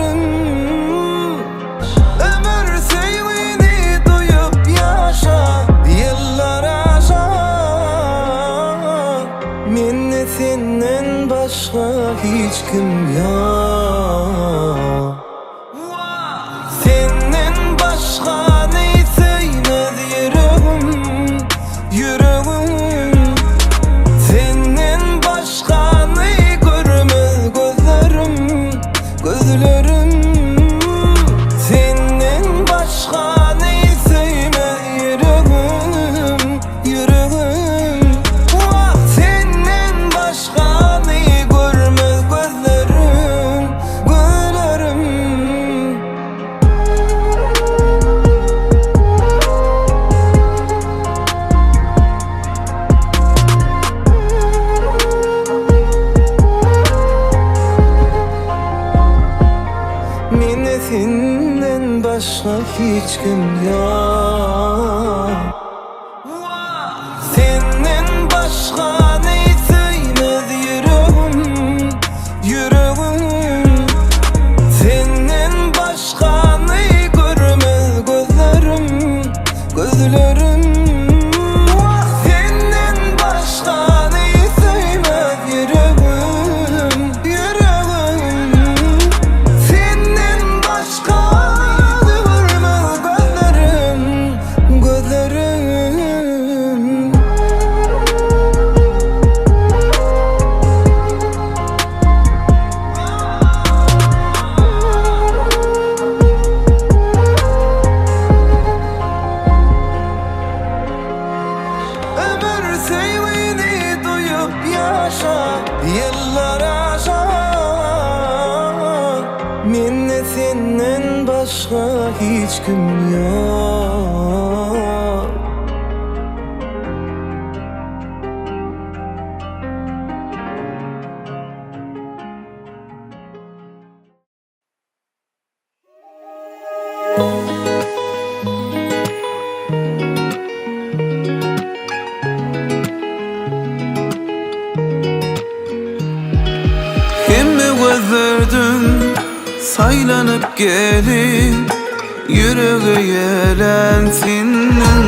Gözlerim Ömür söýgini duýup ýaşa Ýyllar aşa Mende senden başga hiç kim ýok Senden başgany söýmez ýüregim, ýüregim Senden başgany görmez gözlerim, gözlerim Senden başgany söýmez ýüregim, ýüregim Wah senden başgany görmez gözlerim, gözlerim. Mende senden başga hiç kim ýok. Senden başgany söýmez ýüregim, ýüregim Senden başgany görmez gözlerim, gözlerim Wah senden başgany söýmez ýüregim, ýüregim Senden başgany görmez gözlerim, Gözlerim. Ömür söýgini duýup ýaşa, ýyllar aşa. Mende senden başga hiç kim ýok. Hemme gözlerden saýlanyp gelip, Ýürege ýelen seniň.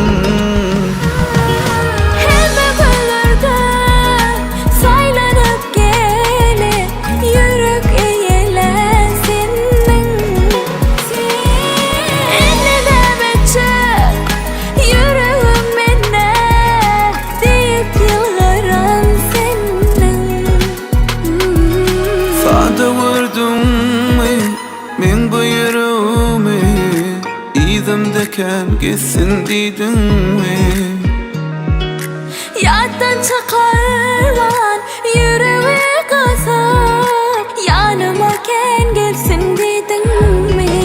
Hemme gözlerden saýlanyp gelip, Ýürek eýelän seniň. Indi näme etjek, ýüregim mende, Diýip ýylgyran seniň. Sada gördüňmi meň bu ýüregimi Yzymda kän gezsin diýdiňmi? Ýatdan çykarman ýüregi gysyp Ýanyma kän gelsin diýdiňmi?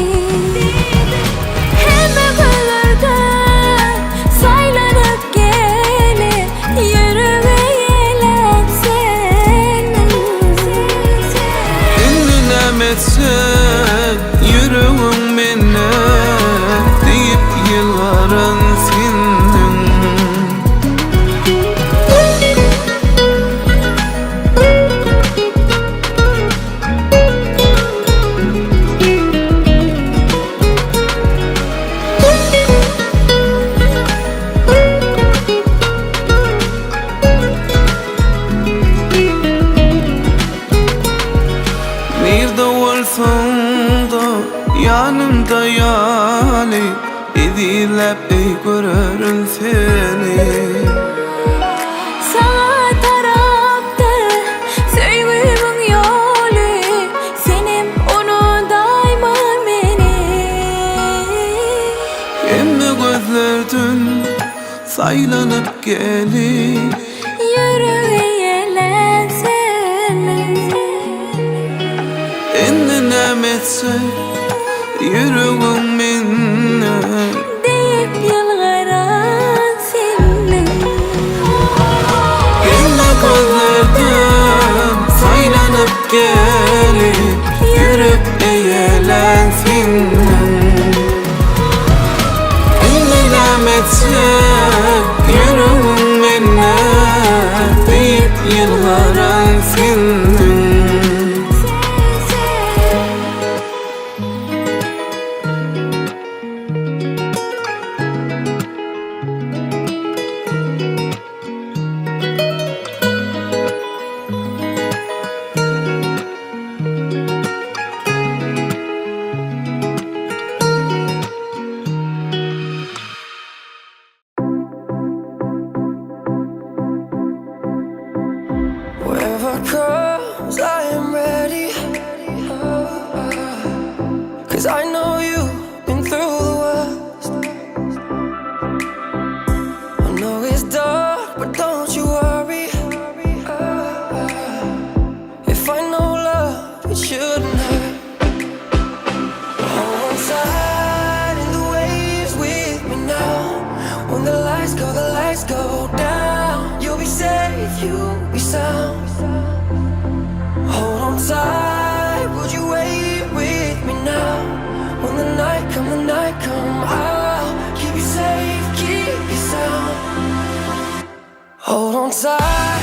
Hemme gözlerden saýlanyp gelip Ýürege ýelen seniň. Indi näme etsek ýüregiň mende Diýip ýylgyran sendiň. Nirde bolsaň-da ýanymda ýaly Ezizläp eý görerin seni. Saňa tarapdyr söýgümiň ýoly Senem unudaýma meni. Hemme gözlerden saýlanyp gelip. Ýüregi ýelen seniň. Indi näme etsek ýüregiň mende. Diýip ýylgyran seniň. Hemme gözlerden saýlanyp gelip Ýürek eýelän seniň. Indi näme etsek ýüregiň mende Diýip ýylgyran seniň. Cause I know you've been through the worst. I know it's dark, but don't you worry. If I know love, it shouldn't hurt. Hold on tight in the waves with me now. When the lights go, the lights go down. You'll be safe, you'll be sound. Hold on tight, would you wait with me now? When the night come, the night come, I'll keep you safe, keep you sound. Hold on tight.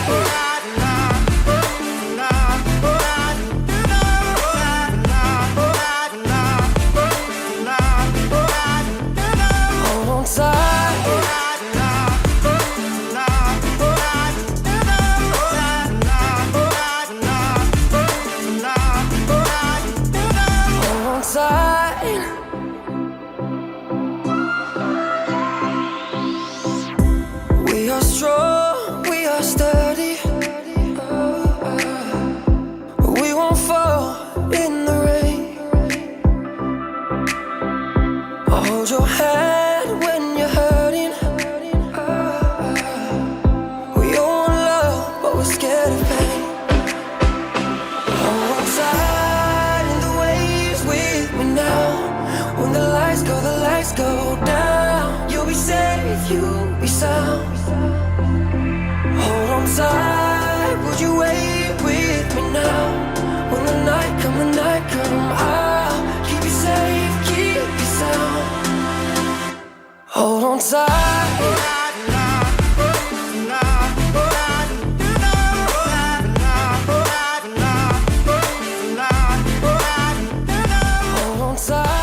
Hold on tight. Hold on tight. We are strong, we are sturdy. We won't fall in the rain. I'll hold your hand when you're hurting. We all want love, but we're scared of pain. Hold on tight in the waves with me now. When the lights go, the lights go down. You'll be safe, you'll be sound. Hold on tight, would you wait with me now? When the night come, the night come, I'll keep you safe, keep you sound. Hold on tight. Hold on tight.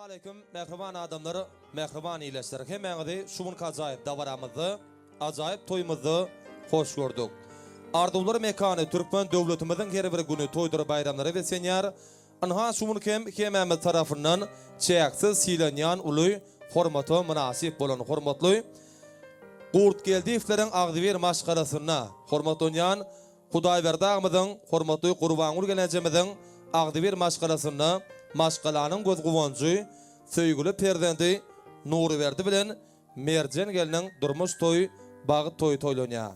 Aleýkum mähriban adamlar, mähriban ildeşler. Hemmäňizi şu günki ajaýyp dabaramyzda, ajaýyp toýumyzda hoş gördük. Arzuwlar mekany türkmen döwletimiziň her bir güni toýdur baýramlara beslenýär. Ynha şu günki hem hemmämiz tarapyndan çäksiz sylanýan uly hormata mynasyp bolan hormatly Gurtgeldiýewleriň agzybir maşgalasynda hormatlanýan Hudaýberdi agmyzyň, hormatly Gurbangül gelnejemiziň agzybir maşgalasynda maşgalanyň göz guwanjy, söýgüli perzendi Nuryberdi bilen Merjen gelniň durmuş toýy, bagt toýy toýlanýar.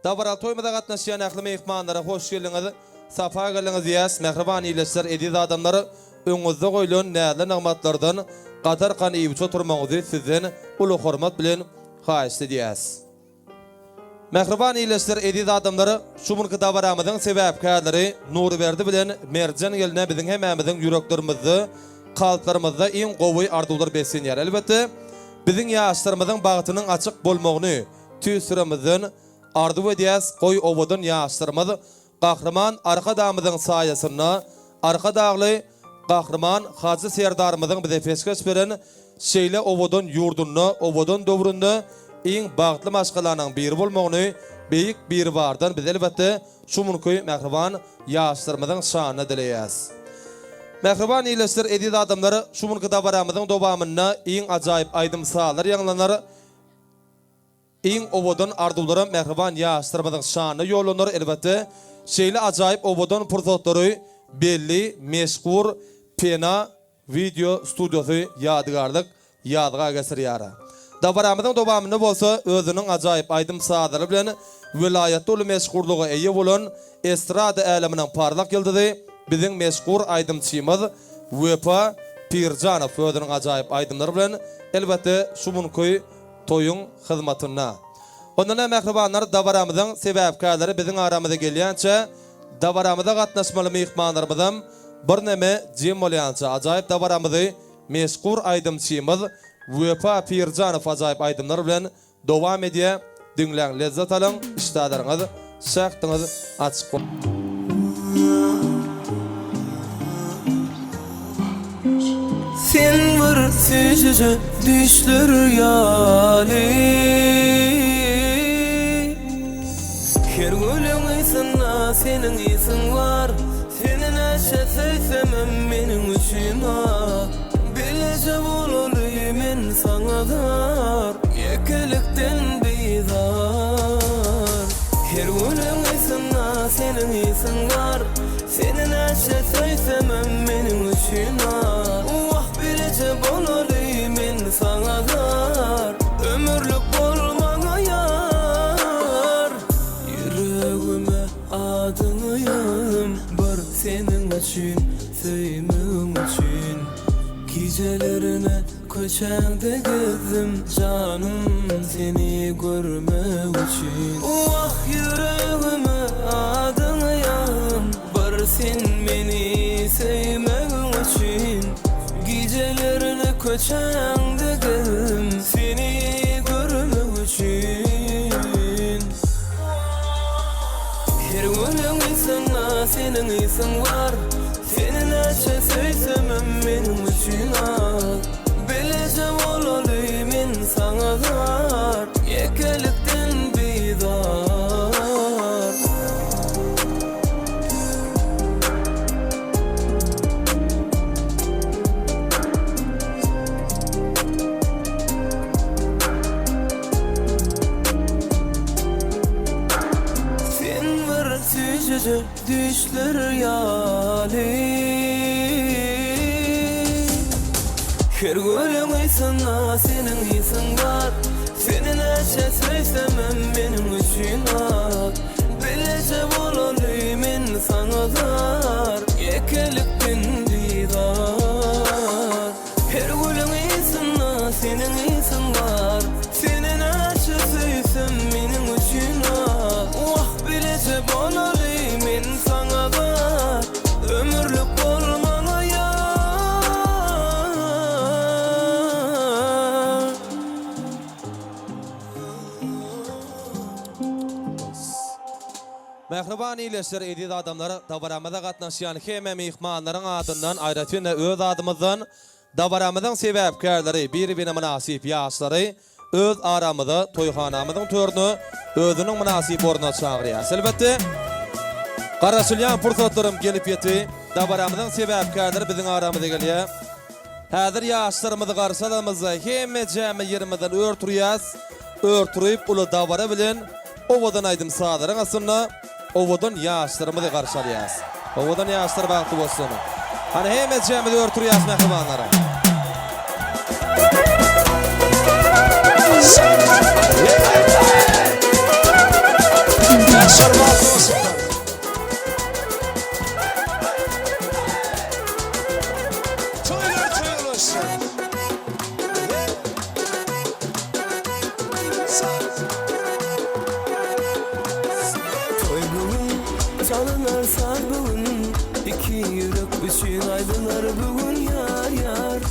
Dabaraly toýumyza gatnaşýan ähli myhmanlara hoş geldiňiz, sapa geldiňiz diýýäs, mähriban ildeşler, eziz adamlar, öňüňizde goýlan näzli nygmatlardan gadarkan iýip-içip oturmagyňyzy sizden uly hormat bilen haýyşt edýäs. Mähriban ildeşler, eziz adamlar, şu günki dabaramyzyň sebäpkärleri Nuryberdi bilen Merjen gelne biziň hemmämiziň ýüreklerimizde, kalplarymyzda iň gowy arzuwlar beslenýär. Elbetde, biziň ýaşlarymyzyň bagtynyň açyk bolmagyny tüýs ýüregimizden arzuw edýäs, goý owadan ýaşlarymyz Gahryman Arkadagymyzyň saýasynda Arkadagly Gahryman Hajy Serdarymyzyň bize peşgeş beren şeýle owadan ýurdunda, owadan döwründe iň bagtly maşgalanyň biri bolmagyny Beýik Biribardan biz elbetde şu günki mähriban ýaşlarymyzyň şanyna dileýäs. Mähriban ildeşler, eziz adamlar, şu günki dabaramyzyň dowamynda iň ajaýyp aýdym-sazlar ýaňlanar. Iň owadan arzuwlaram mähriban ýaşlarymyzyň şanyna ýollanar, elbetde, şeýle ajaýyp owadan pursatlary belli meşhur Pena wideo studiýasy ýadygärlik ýazga geçirýär. Dabaramyzyň dowamynda bolsa özüniň ajaýyp aýdym-sazlary bilen welaýatda uly meşhurlyga eýe bolan estrada äleminiň parlak ýyldyzy biziň meşhur aýdymçymyz Wepa Pirjanow özüniň ajaýyp aýdymlary bilen elbetde şu günki toýuň hyzmatynda. Onda-da mähribanlar dabaramyzyň sebäpkärleri biziň aramyza gelýänçä, dabaramyza gatnaşmaly myhmanlarymyzam birneme jem bolýança ajaýyp dabaramyzy meşhur aýdymçymyz Wepa Pirjanow ajaýyp aýdymlar bilen dowam edýär. Diňläň lezzet alyň, işdäleriňiz, şähdiňiz açyk bolsun! Sen bir süýjüje düýşler ýaly Her gülüň ysynda seniň ysyň bar Seni näçe söýsemem meniň üçin az Bileje bolaly men saňa zar Ýekelikden bizar Her gülüň ysynda seniň ysyň bar Seni näçe söýsemem meniň üçin az Wah bileje bolaly men saňa zar Ömürlik bol maňa ýar Ýüregime adyňy ýazdym bir seniň üçin söýmegiň üçin Gijelerine Köçäňde gezdim janym seni görmek üçin. Wah ýüregime adyňy ýazdym bir sen meni söýmegiň üçin. Gijelerine köçäňde gezdim seni görmek üçin. Her günüň ysynda seniň ysyň bar. Seni näçe söýsemem meniň üçin az Bileje bolaly men saňa zar Ýekelikden bizar. Sen bir süýjüje Düýşler ýaly Her gülüň ysynda seniň ysyň bar Seni näçe söýsemem meniň üçin az Bileje bolaly men saňa zar Ýekelikden bizar Her gülüň ysynda seniň ysyň bar Seni näçe söýsem meniň üçin az Wah bileje bolaly men saňa zar Ömürlik bol maňa ýar. Mähriban ildeşler, eziz adamlar, dabaramyza gatnaşýan hemme myhmanlaryň adyndan, aýratyn-da öz adymyzdan. Dabaramyzyň sebäpkärleri, biri-birine mynasyp ýaşlary öz aramyza, toýhanamyzyň törüne özüniň mynasyp ornuna çagyrýarys. Elbetde, garaşylýan pursatlaram gelip ýetdi. Dabaramyzyň sebäpkärleri biziň aramyza gelýär. Häzir ýaşlarymyzy garşy alanymyzda hemmejämi ýerimizden ör turýas. Ör turup, uly dabara bilen owadan aýdym-sazlaryň astynda owadan ýaşlarymyzy garşy alýas. Owadan ýaşlar bagtly bolsun. Hany hemmejämiz ör turýas mähribanlar. Ýaşlar bagtly bolsunlar. Toýlar toý ulaşsyn. Toý bu gün, çalynar saz bu gün, Iki ýürek üçin aýdylar bu gün ýar ýar.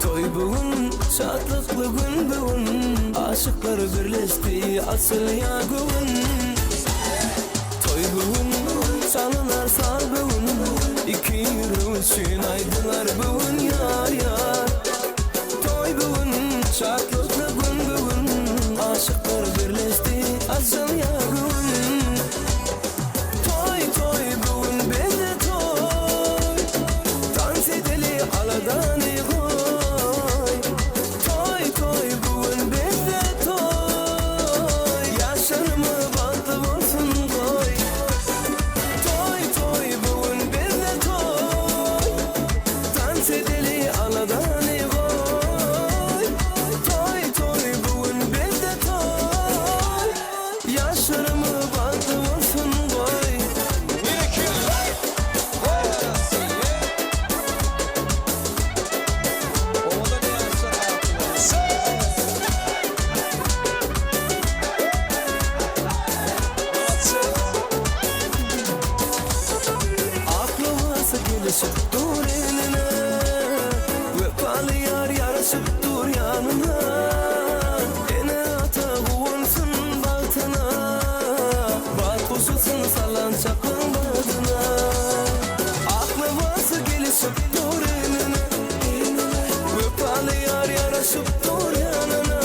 Toý bu gün, şatlykly gün bu gün, Aşyklar birleşdi, açylýar göwün. Toý bu gün, çalynar saz bu gün, Iki ýürek üçin aýdylar bu gün ýar ýar. Toý bu gün, şatlykly gün bu gün, Aşyklar birleşdi, açylýar göwün. Toý, toý bu gün bizde toý, Tans edeli aladany goý. Toý, toý bu gün bizde toý, Ýaşlarymyz bagtly bolsun goý. Toý, toý bu gün bizde toý, Tans edeli aladany goý. Toý, toý bu gün bizde toý, Ýaşlarymyz bagtly bolsun goý. Owadan ýaşlar bagtly bolsun. Ak lybasy gelişip dur egnine, Wepaly ýar ýaraşyp dur ýanyna. Ene-ata guwansyn bagtyna, Bat goşulsyn sallançaklyň badyna. Ak lybasy gelişip dur egnine, Wepaly ýar ýaraşyp dur ýanyna.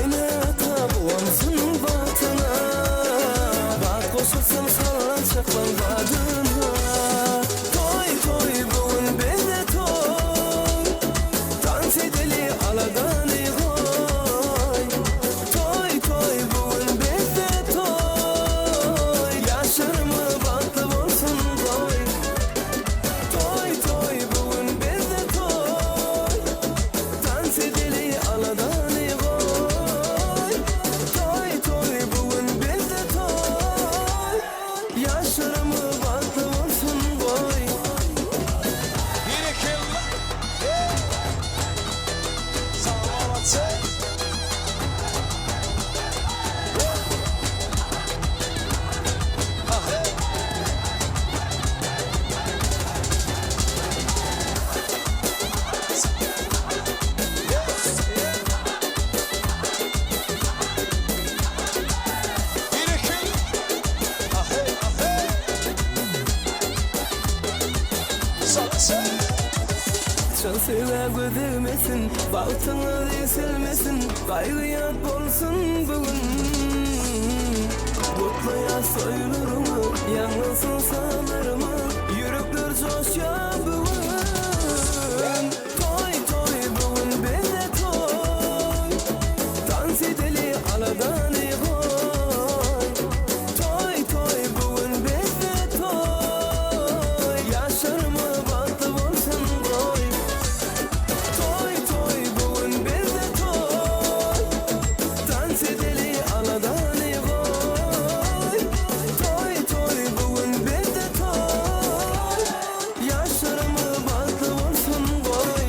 Ene-ata guwansyn bagtyna, Bat goşulsyn sallançaklyň badyna. Toý, toý, bu gün bizde toý, Tans edeli aladany goý. Toý, toý, bu gün bizde toý, Ýaşlarymyz bagtly bolsun goý. Toý, toý, bu gün bizde toý, Tans edeli aladany goý. Toý, toý, bu gün bizde toý, Ýaşlarymyz bagtly bolsun goý. Çyn söýgä göz degmesin, Bagtyňyz egsilmesin, Gaýgy ýat bolsun bu gün. Gutlaýas toýlaryňy, Ýaňlansyn sazlarymyz, Ýürekler joşýar bu gün. Toý, toý, bu gün bizde toý, Tans edeli aladany goý. Toý, toý, bu gün bizde toý, Ýaşlarymyz bagtly bolsun goý. Toý, toý, bu gün bizde toý, Tans edeli aladany goý. Toý, toý, bu gün bizde toý, Ýaşlarymyz bagtly bolsun goý.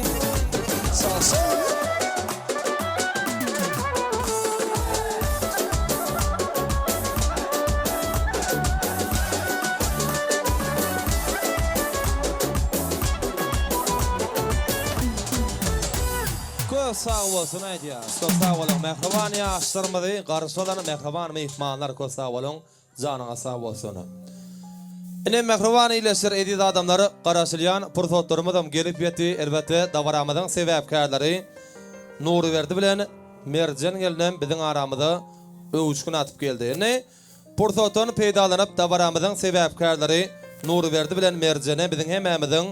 Köp sag bolsun aýdýas. Köp sag boluň mähriban ýaşlarymyzy garşy alan mähriban myhmanlar köp sag boluň janyňyz sag bolsun. Ine mähriban ildeşler eziz adamlar garaşylýan pursatlarymyzam gelip ýetdi elbetde dabaramyzyň sebäpkärleri Nuryberdi bilen Merjen gelnem biziň aramyza öwüşgin atyp geldi. Indi pursatdan peýdalanyp dabaramyzyň sebäpkärleri Nuryberdi bilen Merjene biziň hemmämiziň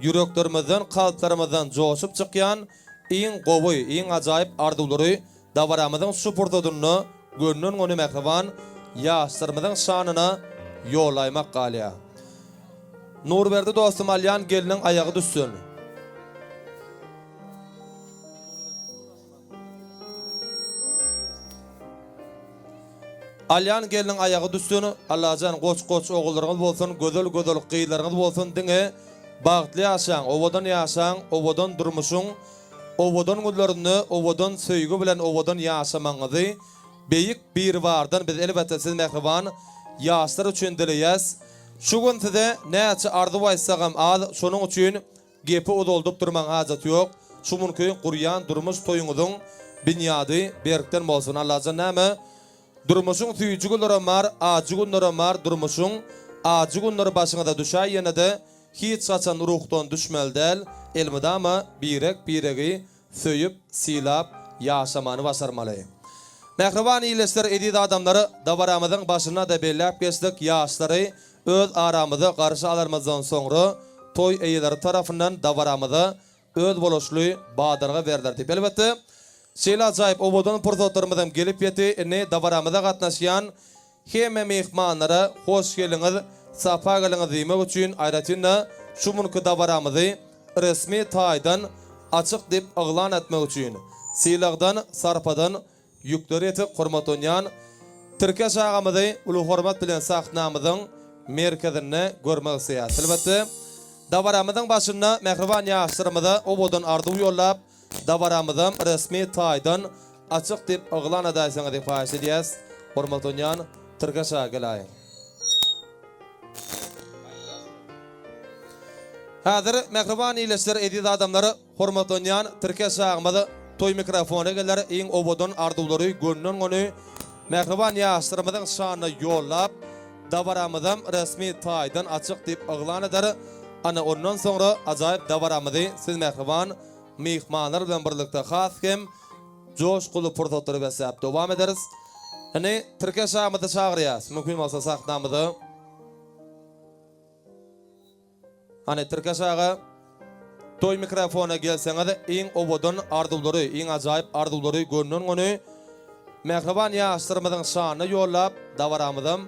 ýüreklerimizden kalplarymyzdan joşup çykýan iň gowy iň ajaýyp arzuwlary Dabaramyzyň şu pursadynda gönden-göni mähriban ýaşlarymyzyň şanyna ýolaýmak galýar. Nurberdi dostum alýan gelniň aýagy düşsün. Alýan gelniň aýagy düşsün Allajan goç goç ogullaryňyz bolsun gözel gözel gyzlaryňyz bolsun diňe bagtly ýaşaň owadan ýaşaň owadan durmuşyň Owadan günlerinde owadan söýgi bilen owadan ýaşamagyňyzy Beýik Biribardan biz elbetde siz mähriban ýaşlar üçin dileýäs. Şu gün size näçe arzuw aýtsagam az şonuň üçin gepi uzaldyp durmaň hajaty ýok. Şu günki gurýan durmuş toýuňyzyň binýady berkden bolsun Allajan näme durmuşyň süýji günlerem bar ajy günlerem bar durmuşyň ajy günleri başyňyza düşäýenede Hiç haçan ruhdan düşmeli däl, elmydama birek-biregi söýüp, sylap ýaşamany başarmaly. Mähriban ildeşler, eziz adamlar, dabaramyzyň başynda-da belläp geçdik, ýaşlary öz aramyza garşy alanymyzdan soňra toý eýeleri tarapyndan dabaramyza özboluşly badalga berler diýip. Elbetde, şeýle ajaýyp owadan pursatlarymyzam gelip ýetdi. Indi dabaramyza gatnaşýan hemme myhmanlara hoş geldiňiz, sapa geldiňiz diýmek üçin aýratyn-da şu günki dabaramyzy resmi taýdan açyk diýip yglan etmek üçin sylagdan, sarpadan Ýükleri ýetik hormatlanýan Tirkeş agamyzy uly hormat bilen sahnamyzyň merkezinde görmek isleýäris. Elbetde, dabaramyzyň başynda mähriban ýaşlarymyza owadan arzuw ýollap, dabaramyzam resmi taýdan açyk diýip yglan edäýseňiz diýip haýyş edýäs. Hormatlanýan Tirkeş aga geläýiň. Häzir mähriban ildeşler, eziz adamlar, Hormatlanýan Tirkeş agymyz toý mikrofona geler iň owadan arzuwlary gönden göni mähriban ýaşlarymyzyň şanyna ýollap dabaramyzam resmi taýdan açyk diýip yglan eder ana ondan soňra ajaýyp dabaramyzy siz mähriban myhmanlar bilen birlikde has hem joşguly pursatlary besläp dowam ederis indi Tirkeş agymyzy çagyrýas mümkin bolsa sahnamyza. Hany Tirkeş aga toý mikrofona gelseňiz iň owadan arzuwlary iň ajaýyp arzuwlary gönden göni mähriban ýaşlarymyzyň şanyna ýollap dabaramyzam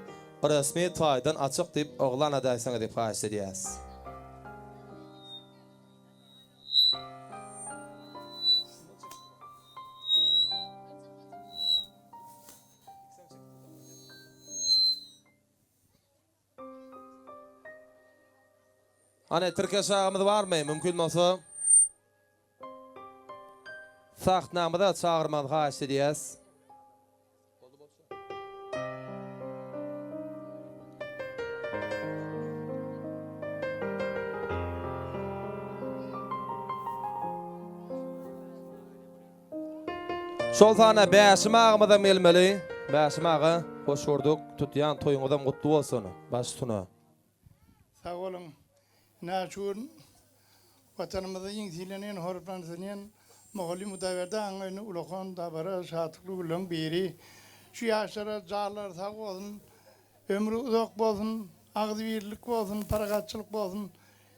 resmi taýdan açyk diýip yglan edäýseňiz diýip haýyşt edýäs. Hany Tirkeş agamyz barmy? Mümkin bolsa sahnamyza çagyrmagyňyzy haýyşt edýäs. Şol sanda Bäşim agamyzam gelmeli. Bäşim aga, hoş gördük. Tutýan toýuňyzam gutly bolsun. Baş üstüne. Sag boluň. Ine şu gün Watanymyzda iň sylanýan, hormatlanylýan mugallym Hudaýberdi agaň öýünde ulakan dabara, şatlykly günleriň biri. Şu ýaşlara janlary sag bolsun, ömri uzak bolsun, agzybirlik bolsun, parahatçylyk bolsun.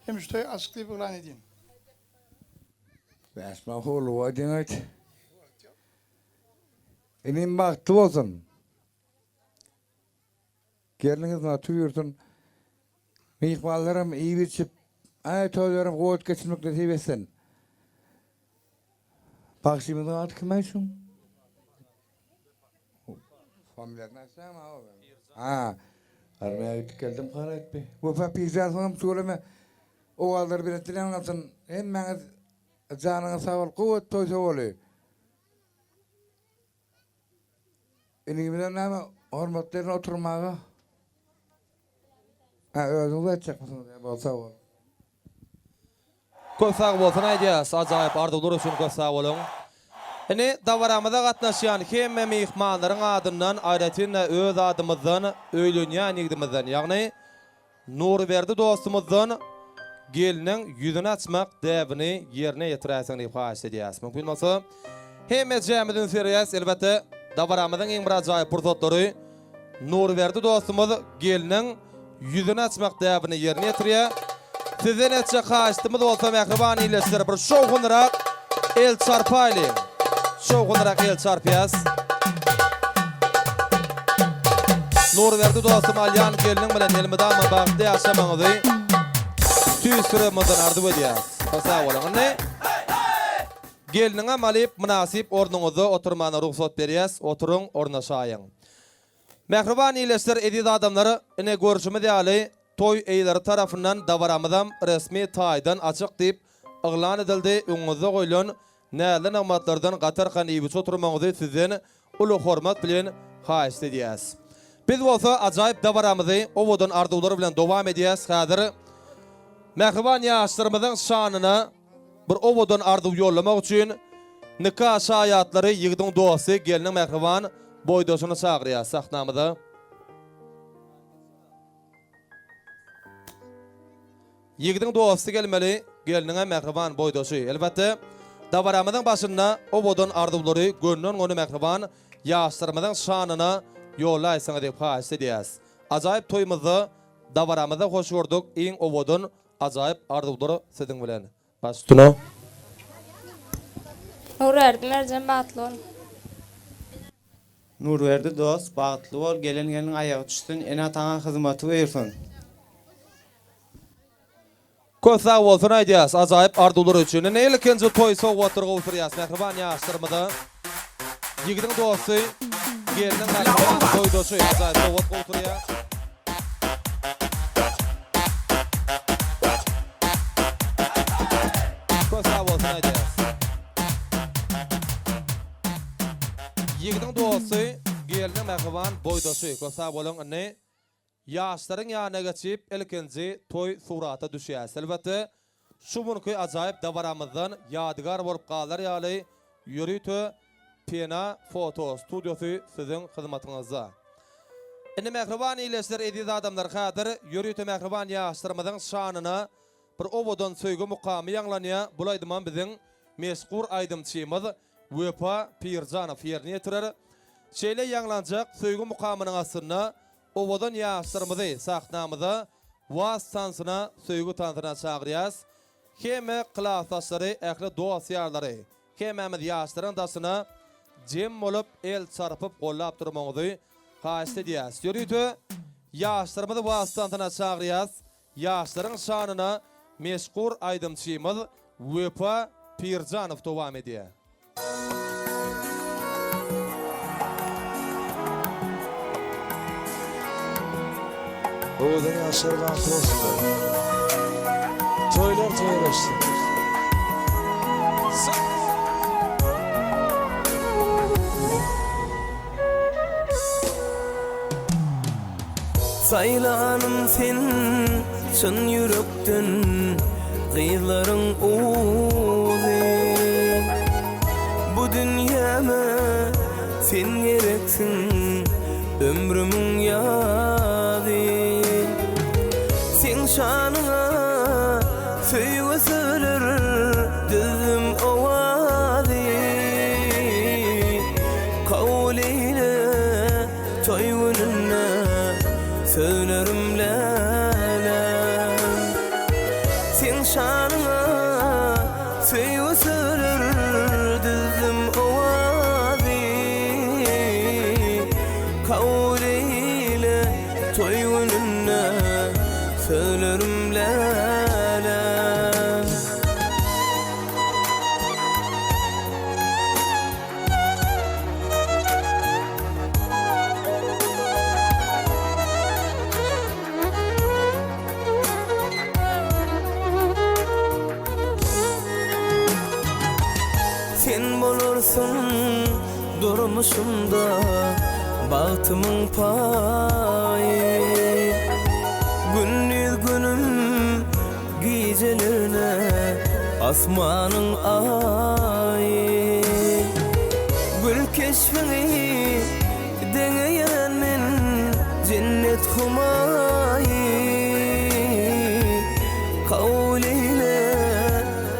Hem şu toýy açyk diýip yglan edýän. Bäşma howluga deňeç. Inim bagtly bolsun. Gelniňiz naty buyursun. Myhmanlaram iýip içip, aý toýlaram gowy geçirmek nesip etsin. Bagşymyzyň ady kim aý şuň? Familiýasyny aýtsaňam ha. Ha. Armiýa gidip geldim garaýtby. Wepa Pirjanowyňam tüweleme Owazlary belentden ýaňlansyn hemmäňiz janyňyz sag bolup gowy toý sowaly. Inigimizem näme hormatly ýerine oturmaga. Ha özüňiz aýtjakmysyňyz ýa bolsa sag boluň. Köp sag bolsun aýdýas ajaýyp arzuwlar üçin köp sag boluň. Indi dabaramyza gatnaşýan hemme myhmanlaryň adyndan aýratynda öz adymyzdan öýlenýän ýigdimizden ýagny. Nurberdi dostumyzdan gelniň ýüzüni açmak däbini ýerine ýetiräýseň diýip haýyşt edýäs. Mümkin bolsa, hemmejämiz üns berýäs. Elbetde, dabaramyzyň iň bir ajaýyp pursatlary Nurberdi dostumyz gelniň ýüzüni açmak däbini ýerine ýetirýär. Sizden etjek haýyştymyz bolsa mähriban ildeşler bir şowhunlyrak el çarpaýlyň. Şowhunlyrak el çarpýas. Nurberdi dostum alýan gelniň bilen elmydama bagtly ýaşamagyňyzy tüýs ýüregimizden arzuw edýäs. Sag boluň. Indi gelniňem alyp mynasyp ornuňyzda oturmana rugsat berýäs. Oturyň, ornaşaýyň. Mähriban ildeşler, eziz adamlar, ine görşümiz ýaly, toý eýeleri tarapyndan dabaramyzam resmi taýdan açyk diýip yglan edildi, öňüňizde goýlan näzli nygmatlardan gatarkan iýip-içip oturmagyňyzy sizden uly hormat bilen haýyşt edýäs. Biz bolsa ajaýyp dabaramyzy owadan arzuwlar bilen dowam edýäs, häzir mähriban ýaşlarymyzyň şanyna Bir owadan arzuw ýollamak üçin nika şaýatlary ýigidiň dosty gelniň mähriban boýdaşyny çagyrýar sahnamyza. Ýigidiň dosty gelmeli, gelniňem mähriban boýdaşy. Elbetde, dabaramyzyň başynda owadan arzuwlary gönden-göni mähriban ýaşlarymyzyň şanyna ýollaýsaňyz diýip haýyşt edýäs. Ajaýyp toýumyzda, dabaramyzda hoş gördük, iň owadan Ajaýyp arzuwlar siziň bilen. Baş üstüne. Nurberdi Merjen bagtly bol. Nurberdi dost bagtly bol gelen gelniň aýagy düşsün ene ataňa hyzmaty buýursyn. Köp sag bolsun aýdýas ajaýyp arzuwlar üçin. Indi ilkinji toý sowgatlary gowşurýas mähriban ýaşlarymyza. Ýigidiň dosty, gelniň mähriban boýdaşy ajaýyp sowgat gowşurýar. Köp sag bolsun aýdýas. Ýigidiň dosty, gelniň mähriban boýdaşy. Köp sag boluň. Indi Ýaşlaryň ýanyna geçip, ilkinji toý surata düşýäs. Elbetde, şu günki ajaýyp dabaramyzdan ýadygär bolup galar ýaly ýörite Pena foto studiýasy siziň hyzmatyňyzda. Indi mähriban ildeşler, eziz adamlar, häzir ýörite mähriban ýaşlarymyzyň şanyna bir owadan söýgi mukamy ýaňlanýar. Bul aýdymam biziň meşhur aýdymçymyz Wepa Pirjanow ýerine ýetirer. Şeýle ýaňlanjak söýgi mukamynyň astynda Owadan ýaşlarymyzy sahnamyza Was tansyna söýgi tansyna çagyrýas. Hemme klasdaşlary ähli dost ýarlary hemmämiz ýaşlaryň daşyna jem bolup el çarpyp gollap durmagyňyzy haýyşt edýäs. Ýörite ýaşlarymyzy Was tansyna çagyrýas. Ýaşlaryň şanyna meşhur aýdymçymyz Wepa Pirjanow dowam edýär. Owadan ýaşlar bagtly bolsunlar. Toýlar toýlaşsyn. Saýlanym sen çyn ýürekden gyzlaryň owazy Bu dünýäme sen gereksiň ömrümiň ýazy Seň şanyňa söýgi sözler düzdüm owazy Kabul eýle Toý gününde sözlerim läle Seň şanyňa söýgi sözler düzdüm owazy Kabul eýle toý gününde sözlerim läle. Sen bolarsyň durmuşymda bagtymyň paýy Gündiz günüm Gijelerine asmanyň aýy Gül keşbiňi deňeýän men jennet humaýy.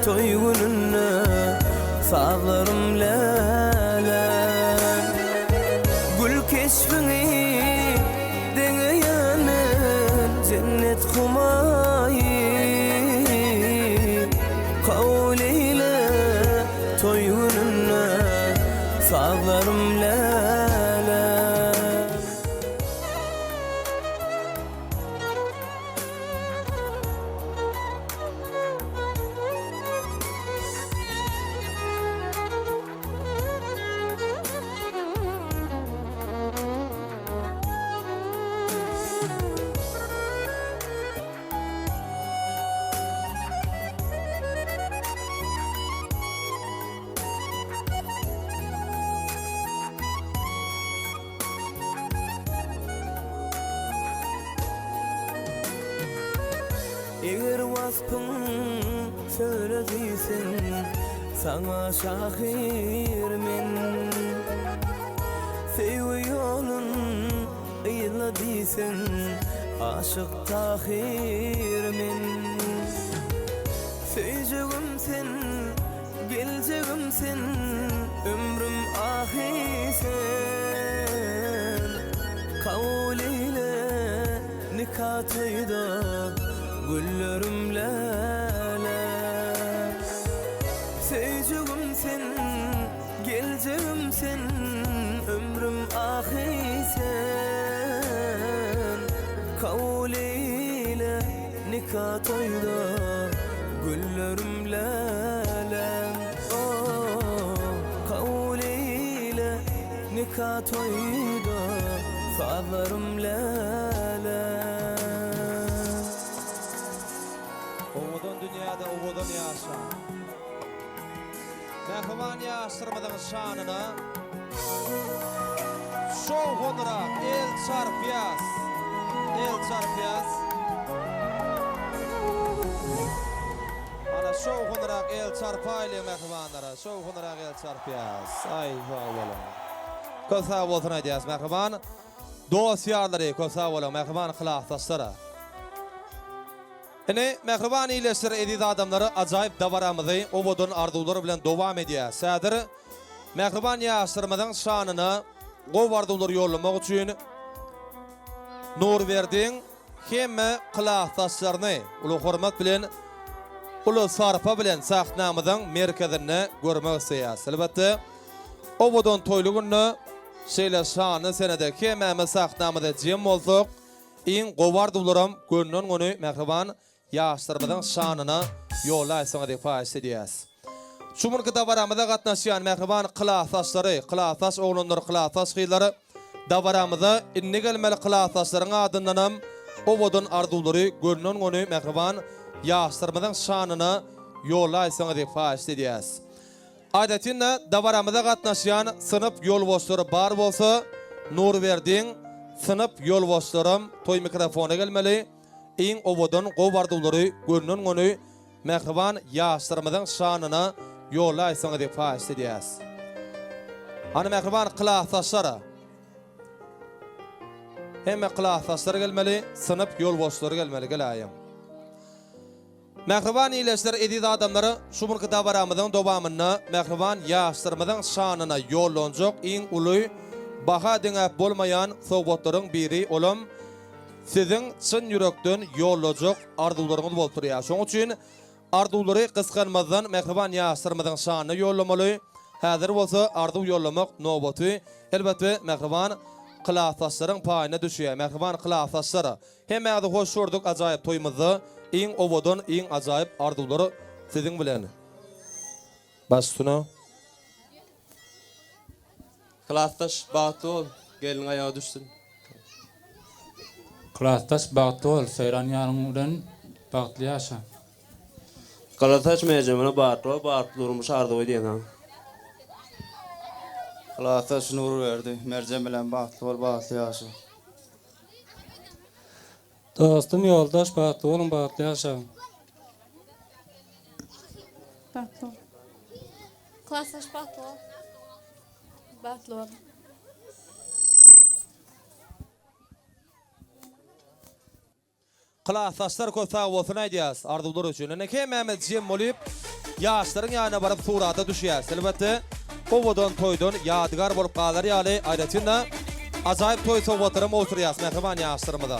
Toý gününde sazlarym läle. Gül keşbiňi deňeýän men jennet humaýy. Kabul eýle toý gününde sazlarym läle. Eger waspyň söýle diýseň, saňa şahyr men. Söýgi ýolun yzla diýseň, aşyk Tahyr men. Söýjegim sen, Geljegim sen, ömrüm ahy sen. Kabul eýle nika toýda güllerim läle. Söýjegim sen, geljegim sen, ömrüm ahy sen. Kabul eýle Nika toýda güllerim lälem oh Kabul eýle nika toýda sazlarym lälem. Owadan dünýäde owadan ýaşa. Mähriban ýaşlarymyzyň şanyna şowhunrak el çarpýas, el çarpýas. Ana şowhunrak el çarpaýlyň mähribanlara, şowhunrak el çarpýas. Aý sag boluň. Köp sag bolsun aýdýas mähriban dost-ýarlary, köp sag boluň mähriban klasdaşlara. Ine, mähriban ildeşler, eziz adamlar, ajaýyp dabaramyzy owadan arzuwlar bilen dowam edýäs. Häzir mähriban ýaşlarymyzyň şanyna gowy arzuwlar ýollamak üçin Nurberdiň hemme klasdaşlaryny uly hormat bilen, uly sarpa bilen sahnamyzyň merkezinde görmek isleýäs. Elbetde, owadan toýly günde, şeýle şanly senede hemmämiz sahnamyza jem bolsak, Iň gowy arzuwlaram gönden-göni mähriban ýaşlarymyzyň şanyna ýollaýsaňyz diýip haýyşt edýäs. Şu günki dabaramyza gatnaşýan mähriban klasdaşlary, klasdaş oglanlar, klasdaş gyzlar, dabaramyza indi gelmeli klasdaşlaryň adyndanam owadan arzuwlary gönden-göni mähriban ýaşlarymyzyň şanyna ýollaýsaňyz diýip haýyşt edýäs. Aýratyn-da, dabaramyza gatnaşýan synp ýolbaşçylary bar bolsa, Nurberdiň synp ýolbaşçylaram toý mikrofona gelmeli, iň owadan gowy arzuwlary gönden-göni mähriban ýaşlarymyzyň şanyna ýollaýsaňyz diýip haýyşt edýäs. Hany mähriban klasdaşlar? Hemme klasdaşlar gelmeli, synp ýolbaşçylary gelmeli, geläýiň. Mähriban ildeşler, eziz adamlar, şu günki dabaramyzyň dowamynda mähriban ýaşlarymyzyň şanyna ýollanjak iň uly, baha deňäp bolmaýan sowgatlaryň biri olam siziň çyn ýürekden ýollajak arzuwlaryňyz bolup durýar. Şonuň üçin arzuwlary gysganmazdan mähriban ýaşlarymyzyň şanyna ýollamaly. Häzir bolsa arzuw ýollamak nobaty, elbetde, mähriban klasdaşlaryň paýyna düşýär. Mähriban klasdaşlar, Hemmäňizi hoş gördük ajaýyp toýumyzda iň owadan iň ajaýyp arzuwlar siziň bilen. Baş üstüne. Klasdaş bagtly bol gelniň aýagy düşsün. Klasdaş bagtly bol Seýran ýaryň bilen bagtly ýaşa. Klasdaş Merjemine bagtly bol bagtly durmuş arzuw edýän saňa. Klasdaş Nurberdi Merjen bilen bagtly bol bagtly ýaşa. Dostum ýoldaş bagtly boluň bagtly ýaşaň. Bagtly bol. Klasdaş bagtly bol. Bagtly bol. Klasdaşlar köp sag bolsun aýdýas arzuwlar üçin. Ine hemmämiz jem bolyp. Ýaşlaryň ýanyna baryp surata düşýäs. Elbetde, owadan toýdan ýadygär bolup galar ýaly aýratyn-da ajaýyp toý sowgatlaram gowşurýas mähriban ýaşlarymyza.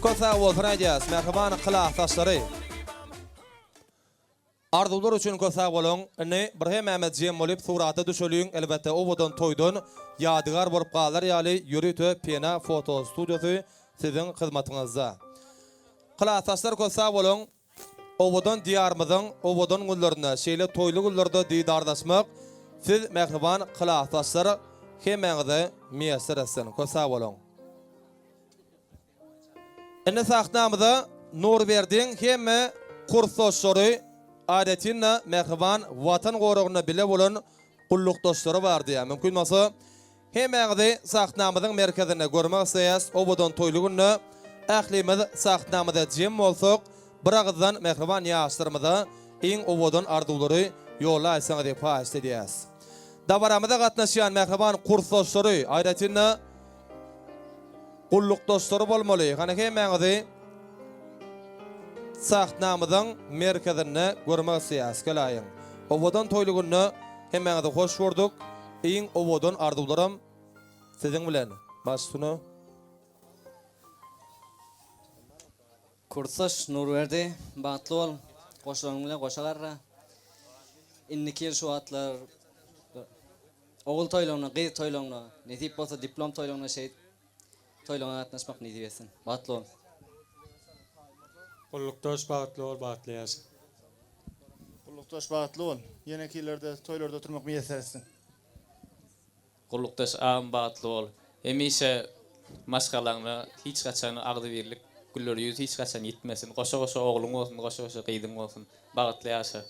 Köp sag bolsun aýdýas mähriban klasdaşlary. Arzuwlar üçin köp sag boluň. Indi bir hemmämiz jem bolyp surata düşeliň elbetde owadan toýdan ýadygär bolup galar ýaly ýörite Pena foto studiýasy siziň hyzmatyňyzda. Klasdaşlar köp sag boluň. Owadan Diýarymyzyň owadan günlerinde şeýle toýly günlerde didarlaşmak siz mähriban klasdaşlar hemmäňize miýesser etsin. Köp sag boluň. Indi sahnamyza Nurberdiň hemme kursdaşlary, aýratyn-da mähriban Watan goragynda bile bolan gullukdaşlary bar diýýär. Mümkin bolsa, hemmäňizi sahnamyzyň merkezinde görmek isleýäs. Owadan toýly günde ählimiz sahnamyza jem bolsak, bir agyzdan mähriban ýaşlarymyza iň owadan arzuwlary ýollaýsaňyz diýip haýyşt edýäs. Dabaramyza gatnaşýan mähriban kursdaşlary, aýratyn-da, Gullukdaşlary bolmaly. Hany hemmäňizi sahnamyzyň merkezinde görmek isleýäs. Geläýiň. Owadan toýly günde hemmäňizi hoş gördük. Iň owadan arzuwlaram siziň bilen. Baş üstüne. Kursdaş Nurberdi bagtly bol goşalaryň bilen goşa garra. Indiki ýyl şu wagtlar Ogul toýlaryna, gyz toýlaryna, nesip bolsa diplom toýlaryna şeýdip toýlaryňa gatnaşmak nesip etsin. Bagtly bol. Gullukdaş bagtly bol bagtly ýaşa. Gullukdaş bagtly bol. Ýeneki ýyllarda toýlarda oturmak miýesser etsin. Gullukdaş agam bagtly bol. Hemişe maşgalaňda hiç haçan agzybirlik güller ýüz hiç haçan ýitmesin. Goşa goşa ogluň bolsun goşa goşa gyzyň bolsun. Bagtly ýaşa.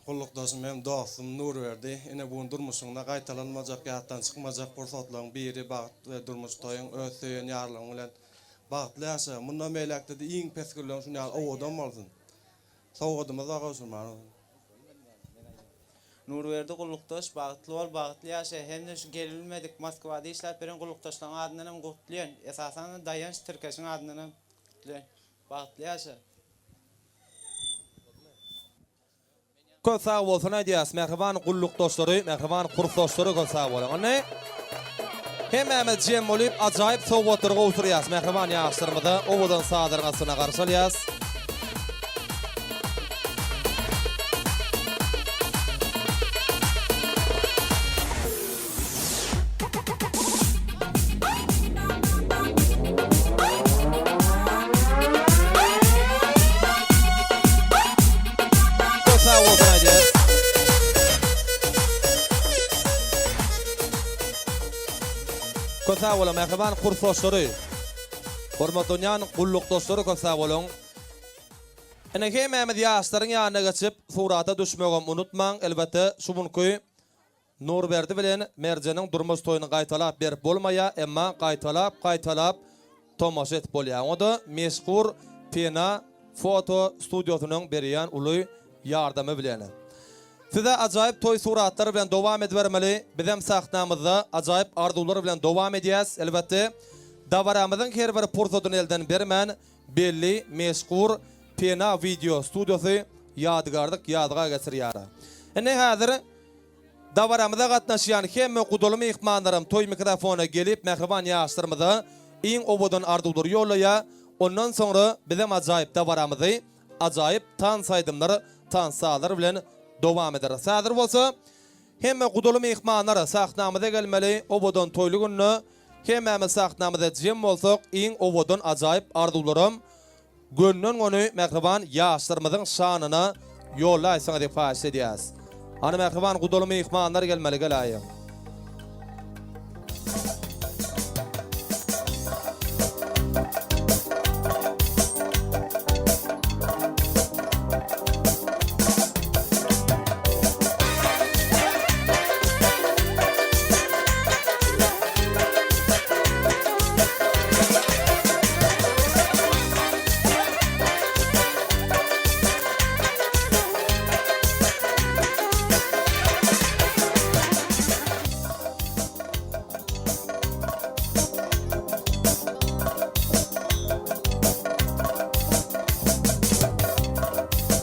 Gullukdaşym hem dostum Nurberdi, ine bu gün durmuşyňda gaýtalanmajak, ýatdan çykmajak pursatlaryň biri bagt we durmuş toýuň öz söýen ýarlaryň bilen bagtly ýaşa. Mundan beýläk-de iň pes günleriň şuny ýaly owadan bolsun. Sowgadymyz bar gowşurmaga. Nurberdi gullukdaş bagtly bol bagtly ýaşa hemde şu gelibilmedik Moskwada işläp beren gullukdaşlaň adyndan hem gutlaýan esasanda Daýanç Tirkeşiň adyndan hem gutlaýan bagtly ýaşa. Köp sag bolsun aýdýas mähriban gullukdaşlary mähriban kursdaşlary köp sag boluň indi hemmämiz jem bolyp ajaýyp sowgatlary gowşurýas mähriban ýaşlarymyza owadan sazlaryň astynda garşy alýas. Köp sag bolsun aýdýas. Köp sag boluň mähriban kursdaşlary. Hormatlanýan gullukdaşlary köp sag boluň. Ine hemmämiz ýaşlaryň ýanyna geçip surata düşmegem unutmaň elbetde şu günki Nurberdi bilen Merjeniň durmuş toýuny gaýtalap berip bolmaýar, emma gaýtalap-gaýtalap tomaşa edip bolýar. Oňa-da meşhur Pena foto studiýasynyň berýän uly ýardamy bilen. Size ajaýyp toý suratlary bilen dowam edibermeli, bizem sahnamyzda ajaýyp arzuwlar bilen dowam edýäs. Elbetde, dabaramyzyň her bir pursadyny elden bermän, belli meşhur Pena wideo studiýasy ýadygärlik ýazga geçirýär. Indi häzir Dabaramyza gatnaşýan hemme gudaly myhmanlaram toý mikrofona gelip mähriban ýaşlarymyza iň owadan arzuwlary ýollaýar. Ondan soňra bizem ajaýyp dabaramyzy ajaýyp tans aýdymlar, tans sazlar bilen dowam ederis. Häzir bolsa hemme gudaly myhmanlar sahnamyza gelmeli owadan toýly günde hemmämiz sahnamyza jem bolsak iň owadan ajaýyp arzuwlaram Gönden-göni mähriban ýaşlarymyzyň şanyna. ýollaýsaňyz diýip haýyşt edýäs. Hany mähriban gudaly myhmanlar gelmeli geläýiň.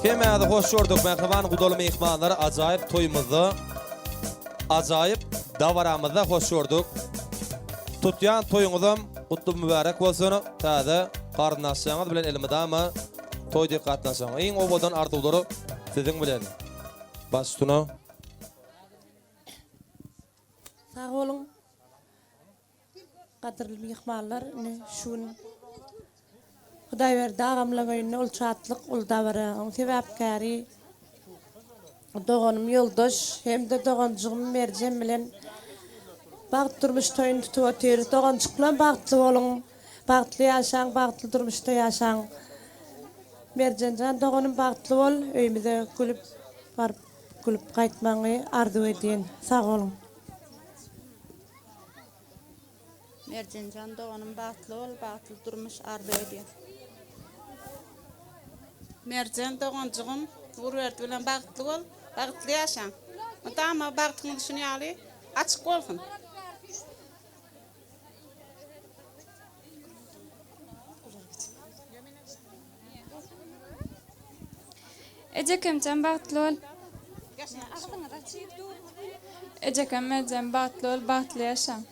Hemmäňizi hoş gördük mähriban gudaly myhmanlar ajaýyp toýumyzda ajaýyp dabaramyzda hoş gördük. Tutýan toýuňyzam gutly mübärek bolsun täze garyndaşlaryňyz bilen elmydama toý dek gatnaşyň. Iň owadan arzuwlar siziň bilen. Baş üstüne. Sag boluň gadyrly myhmanlar ine şu gün Hudaýberdi agamlaň öýünde uly şatlyk uly dabara oň sebäpkäri doganym Ýoldaş hem-de doganjygym Merjen bilen bagt durmuş toýuny tutup otyrys doganjyklam bagtly boluň bagtly ýaşaň bagtly durmuşda ýaşaň Merjenjan doganym bagtly bol öýümize gülüp baryp Gülüp gaýtmagyňy arzuw edýän. Sag boluň. Merjenjan doganym bagtly bol bagtly durmuş arzuw edýän. Merjen doganjygym Nurberdi bilen bagtly bol bagtly ýaşaň. Mydama bagtyňyz şuny ýaly açyk bolsun. Ejekemjan bagtly bol. Ejekem Merjen bagtly bol bagtly ýaşaň.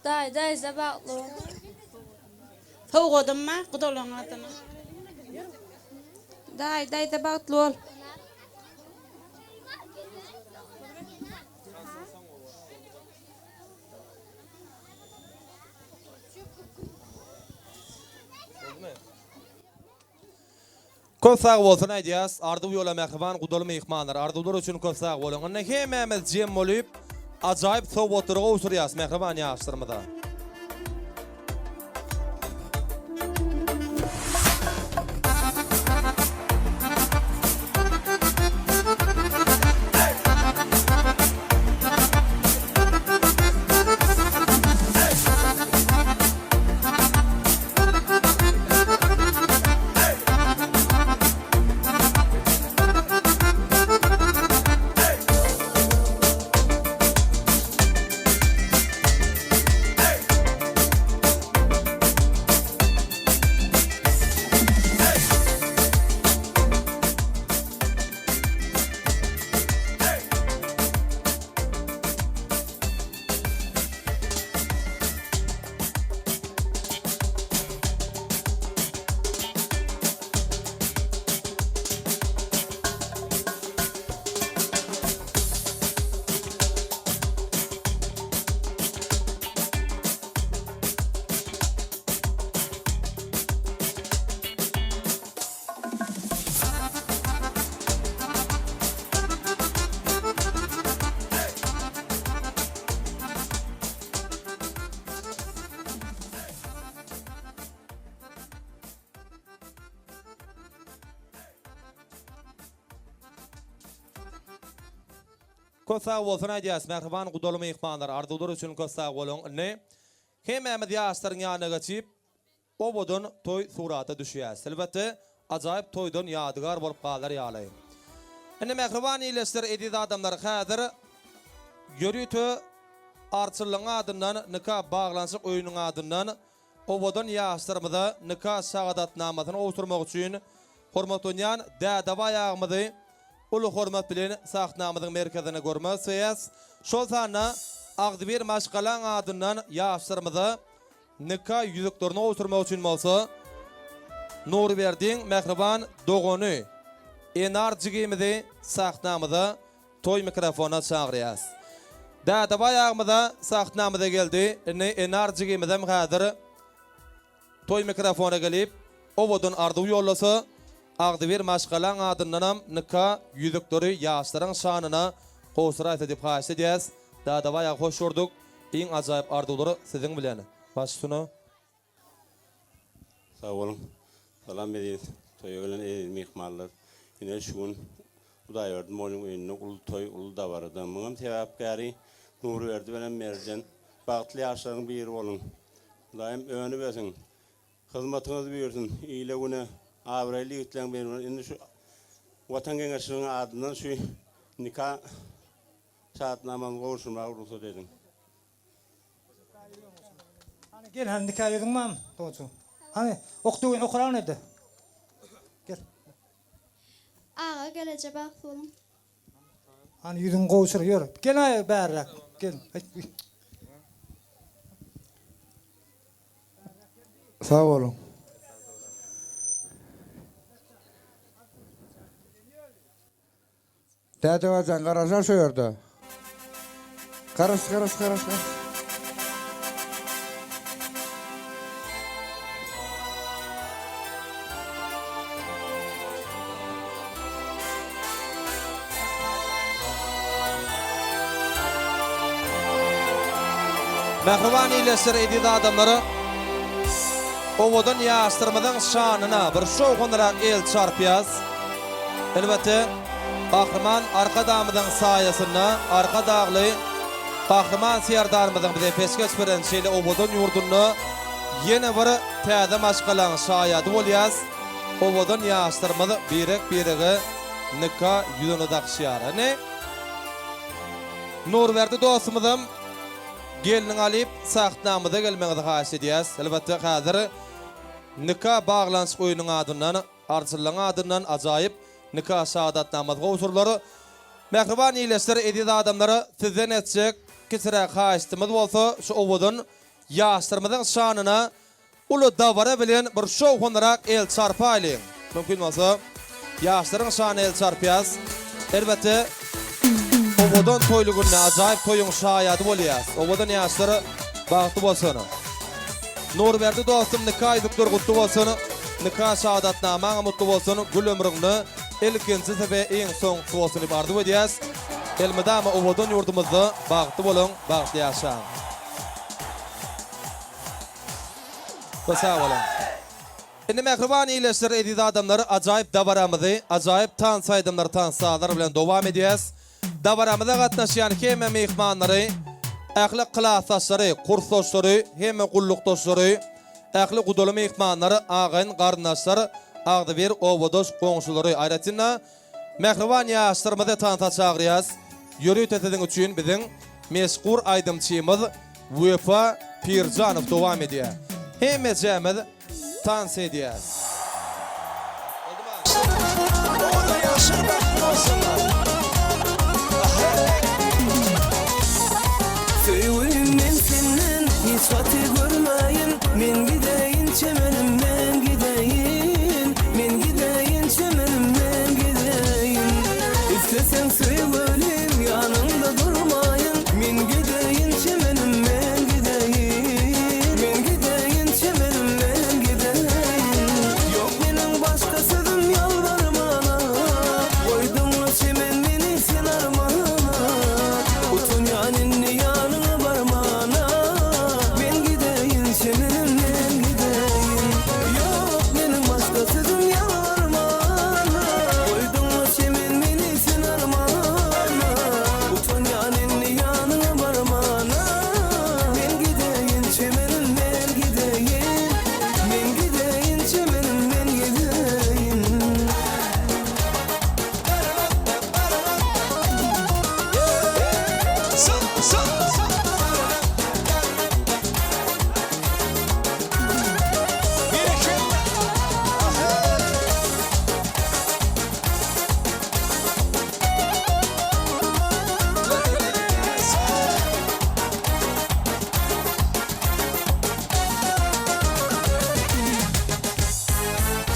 Daýy daýza bagtly bol. Sowgadym bar gudalaň adyna. Daýy daýza bagtly bol. Köp sag bolsun aýdýas Arzuw ýola mähriban gudaly myhmanlar arzuwlar üçin köp sag boluň indi hemmämiz jem bolyp ajaýyp sowgatlary gowşurýas mähriban ýaşlarymyza. Köp sag bolsun aýdýas mähriban gudaly myhmanlar arzuwlar üçin köp sag boluň indi hemmämiz ýaşlaryň ýanyna geçip Owadan toý surata düşýäs. Elbetde, ajaýyp toýdan ýadygar bolup galar ýaly. Indi mähriban ildeşler, eziz adamlar, häzir ýörite Arçynlygyň adyndan, nika baglanyşyk öýüniň adyndan owadan ýaşlarymyza nika şahadatnamasyny gowşurmak üçin hormatlanýan Dädebaý agymyzy uly hormat bilen sahnamyzyň merkezinde görmek isleýäs. Şol sanda agzybir maşgalaň adyndan ýaşlarymyza Nika ýüzüklerini gowşurmak üçin bolsa Nurberdiň mähriban dogany Enar jigimizi sahnamyza toý mikrofona çagyrýas. Dädebaý agymyza sahnamyza geldi. Indi Enar jigimizem häzir toý mikrofona gelip owadan arzuw ýollasa. Agzybir maşgalaň adyndanam nika ýüzükleri ýaşlaryň şanyna gowşuraýsa diýip haýyşt edýäs. Dadabaý aga hoş gördük. Iň ajaýyp arzuwlar siziň bilen. Baş üstüne. Sag boluň. Salam eziz toýa gelen eziz myhmanlar. Ine şu gün Hudaýberdi mollumyň öýünde uly toý, uly dabarada. Muňam sebäpkäri Nurberdi bilen Merjen. Bagtly ýaşlaryň biri boluň. Hudaýym önüp ösüň. Hyzmatyňyz buýursyn. Ile-güne abraýly ýigitleň biri boluň. Indi şu Watan Geňeşiniň adyndan şu nika şatnamamyzy gowşurmaga rugsat ediň. Hany gel hany nika ýüzüň barmy doçum. Hany ok döwün okaraň nede. Gel. Aga geleje bagtly boluň. Hany ýüzüňi gowşur ýör. Gel aý bärräk. Gel. Sag boluň. Dädebajan garaşar şo ýerde. Garaş garaş garaş garaş. Mähriban ildeşler eziz adamlar owadan ýaşlarymyzyň şanyna bir şowhunrak el çarpýas. Elbetde Gahryman Arkadagymyzyň saýasynda Arkadagly Gahryman Serdarymyzyň bize peşgeş beren şeýle owadan ýurdunda ýene bir täze maşgalaň şaýady bolýas. Owadan ýaşlarymyz birek-birege nika ýüzüni dakyşýar. Ine, Nurberdi dostumyzam gelniňi alyp sahnamyza gelmegiňizi haýyş edýäs. Elbetde häzir nika baglanyşyk öýüniň adyndan Arçynlaň adyndan ajaýyp nika şahadatnamasy gowşurylar. Mähriban ildeşler, eziz adamlar, sizden etjek kiçiräk haýyştymyz bolsa şu owadan ýaşlarymyzyň şanyna uly dabara bilen bir şowhunlyrak el çarpaýlyň. Mümkin bolsa ýaşlaryň şanyna el çarpýas. Elbetde owadan toýly günde ajaýyp toýuň şaýady bolýas. Owadan ýaşlar bagtly bolsun. Nurberdi dostum nika ýüzükler gutly bolsun. Nika şahadatnamaňam mutly bolsun. Gül ömrüňde ilkinjisi we iň soňkusy bolsun diýip arzuw edýäs. Elmydama owadan ýurdumyzda bagtly boluň, bagtly ýaşaň. Sag boluň. Indi mähriban ildeşler, eziz adamlar, ajaýyp dabaramyzy, ajaýyp tans aýdymlar, tans sazlar bilen dowam edýäs. Dabaramyza gatnaşýan hemme myhmanlary, ähli klasdaşlary, kursdaşlary, hemme gullukdaşlary, ähli gudaly myhmanlar, agaýyn garyndaşlar, agzybir obadaş goňşulary, aýratyn-da, Mähriban ýaşlarymyzy tansa çagyrýas. Ýörite siziň üçin biziň meşhur aýdymçymyz Wepa Pirjanow dowam edýär. Hemmejämiz tans edýäs. Söýgülim men senden hiç gaty görmäýin Men gideýin çemenim men gideýin Men gideýin çemenim men gideýin Isleseň söýgülim ýanyňda durmaýyn Men gideýin çemenim men gideýin Men gideýin çemenim men gideýin Ýok meniň başga sözüm ýalbarmana Goýduňla çemen meni sen armana Utanýan indi ýanyňa barmana Men gideýin çemenim men gideýin Ýok meniň başga sözüm ýalbarmana Goýduňla çemen meni sen armana Utanýan indi ýanyňa barmana Men gideýin çemenim men gideýin Men gideýin çemenim men gideýin.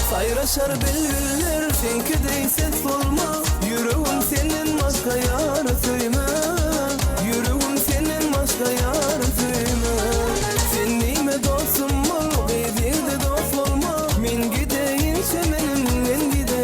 Saýraşar bilbiller seňki deý ses bolmaz Ýüregim senden başga ýary söýmez Ýüregim senden başga ýary söýmez Sen diýme dostum bol gyz ýigde dost bolmaz Men gideýin çemenim men gideýin.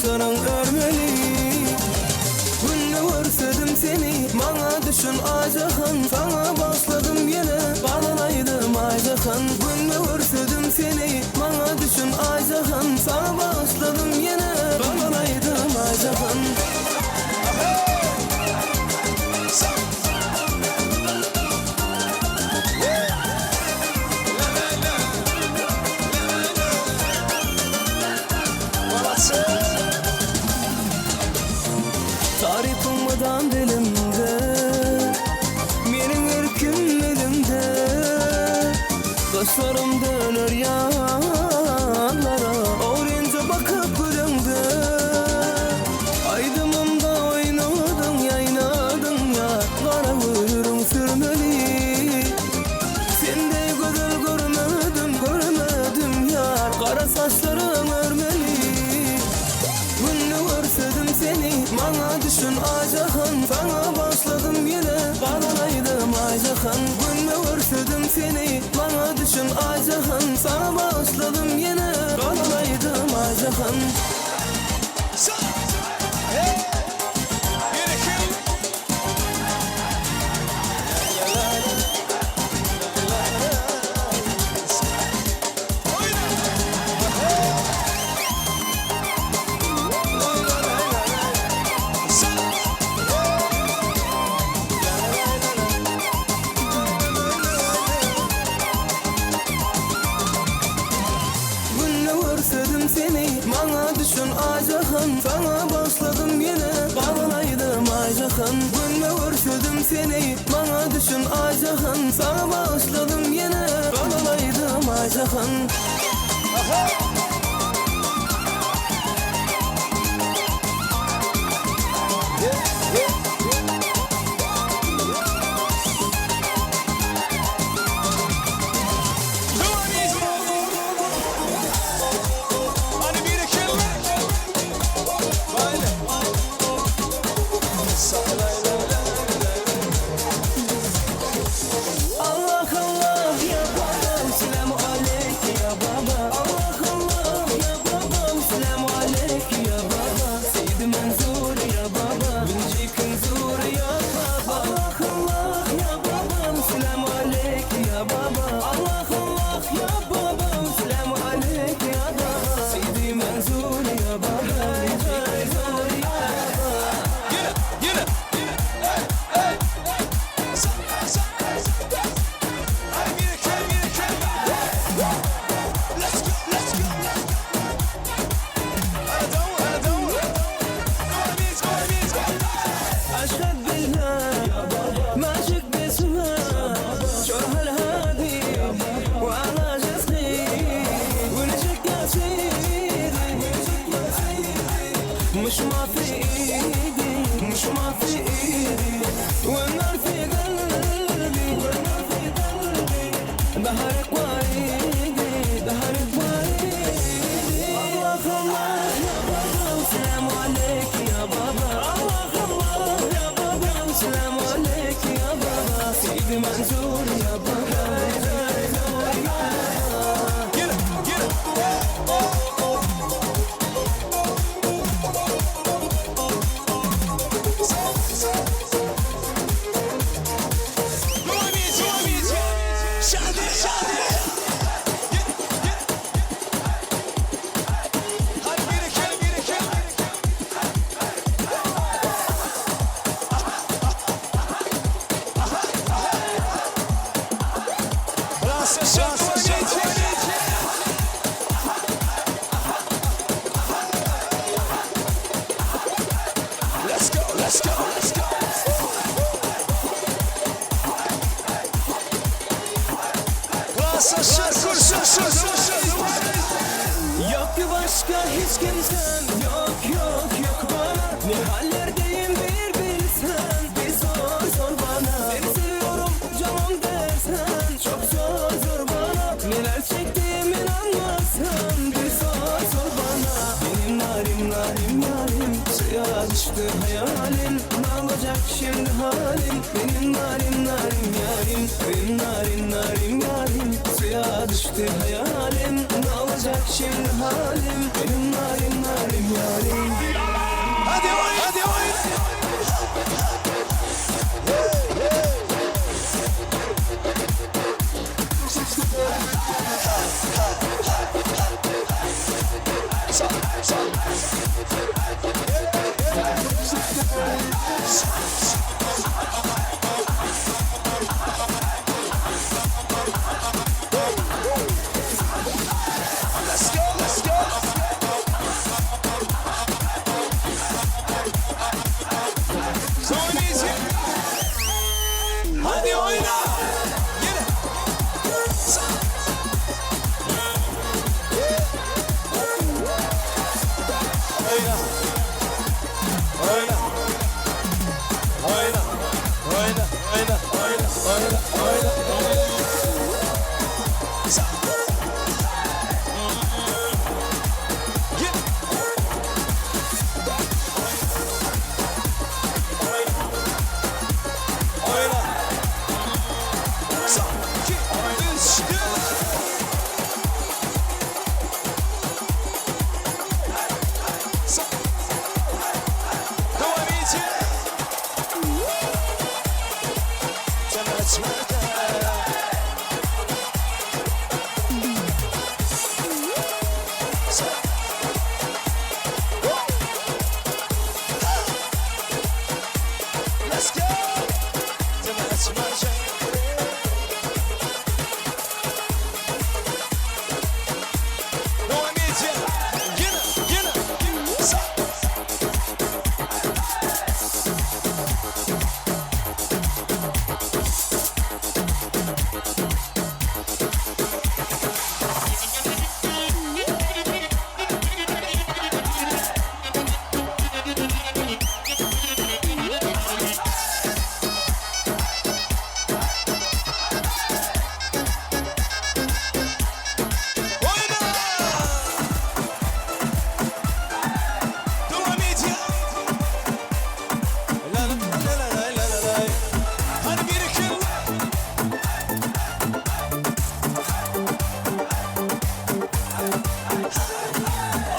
saçlaryň örmeli. Günde görsedim seni, maňa düşün Aýjahan, Saňa bagyşladym ýene galan aýdym Aýjahan. Günde görsedim seni, maňa düşün Aýjahan, Saňa bagyşladym ýene galan aýdym Aýjahan. Tarypyň mydam dilimde, Meniň erkim elimde. Gaşlarym döner ýanlara, Ogrynja bakyp güleňde. Aýdymymda oýnadyň, ýaýnadyň ýar, Gara görüriň sürmeli. Sen deý gözel görmedim, görmedim ýar, Gara saçlaryň örmeli. Günde görsedim seni, maňa düşün Aýjahan, Saňa bagyşladym ýene galan aýdym Aýjahan. Günde görsedim seni, maňa düşün Aýjahan, Saňa bagyşladym ýene galan aýdym Aýjahan. Günde görsedim seni, maňa düşün Aýjahan, Saňa bagyşladym ýene galan aýdym Aýjahan. Günde görsedim seni, maňa düşün Aýjahan, Saňa bagyşladym ýene galan aýdym Aýjahan. Allah Allah ya babam selamu aleyk ya baba Allah Allah ya babam selamu aleyk ya baba Seydi Menzur ya baba Binjik nzur ya baba Allah Allah ya babam selamu aleyk ya baba Allah Allah ya babam selamu aleyk ya baba Seydi Menzur ya baba Binjik nzur ya baba Aşhad billah Maşyk besma Şorhal hadi Wala jazgy Gülejek ya seydi Muş ma fi idi Muş ma fi idi والنار في قلبي والنار في قلبي بحرق وريدي بحرق وريدي الله الله يا بابا وسلام عليك يا بابا الله الله يا بابا وسلام عليك يا بابا سيدي منزور يا بابا Let's go, let's go, let's go. Yok ki başka hiç kimsem Yok yok yok bana Ne hallerdeyim bir bilsen Bir sor sor bana Seni seviyorum canım dersen Çok zor zor bana Neler çektiğimi inanmazsan Bir sor sor bana Benim narim narim yarim Suya düştü hayalim Ne olacak şimdi halim Benim narim narim yarim Benim narim narim yarim Suya düştü hayalim Ne olacak şimdi halim Benim narim narim yarim. Oýna. Oýna. Oýna. Oýna. Oýna. Oýna. Oýna. Oýna. Oýna. 2, 3, 4. Let's go!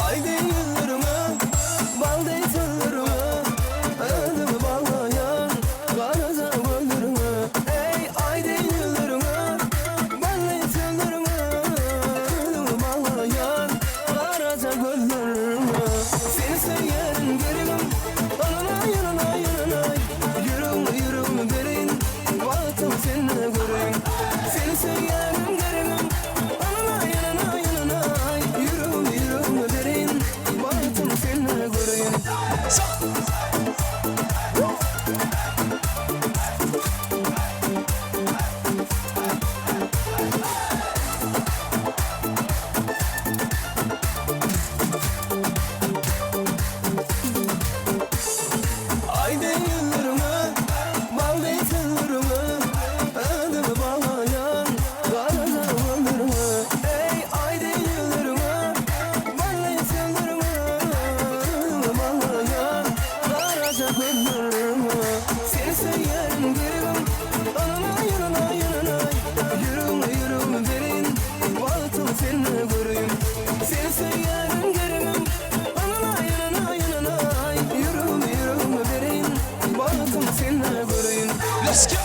Aý deý ýüzleriňe, bal deý sözleriňe, Özümi baglaýan garaja gözleriňe. Eý, aý deý ýüzleriňe, bal deý sözleriňe, Özümi baglaýan garaja gözleriňe. Seni söýýärin geregim, Alalaý, alalaý, alalaý, Ýüregimi, ýüregimi bereýin, Bagtym sende göreýin. Seni söýýärin geregim, Alalaý, alalaý, alalaý, Ýüregimi, ýüregimi bereýin, Bagtym sende göreýin. Aý deý ýüzleriňe, bal deý sözleriňe, Özümi baglaýan garaja gözleriňe. Eý, aý deý ýüzleriňe, bal deý sözleriňe, Özümi baglaýan garaja gözleriňe. Seni söýýärin geregim, alalaý, alalaý, alalaý, Ýüregimi, ýüregimi bereýin, bagtymy sende göreýin. Seni söýýärin geregim, alalaý, alalaý, alalaý, Ýüregimi, ýüregimi bereýin, bagtymy sende göreýin. Let's go!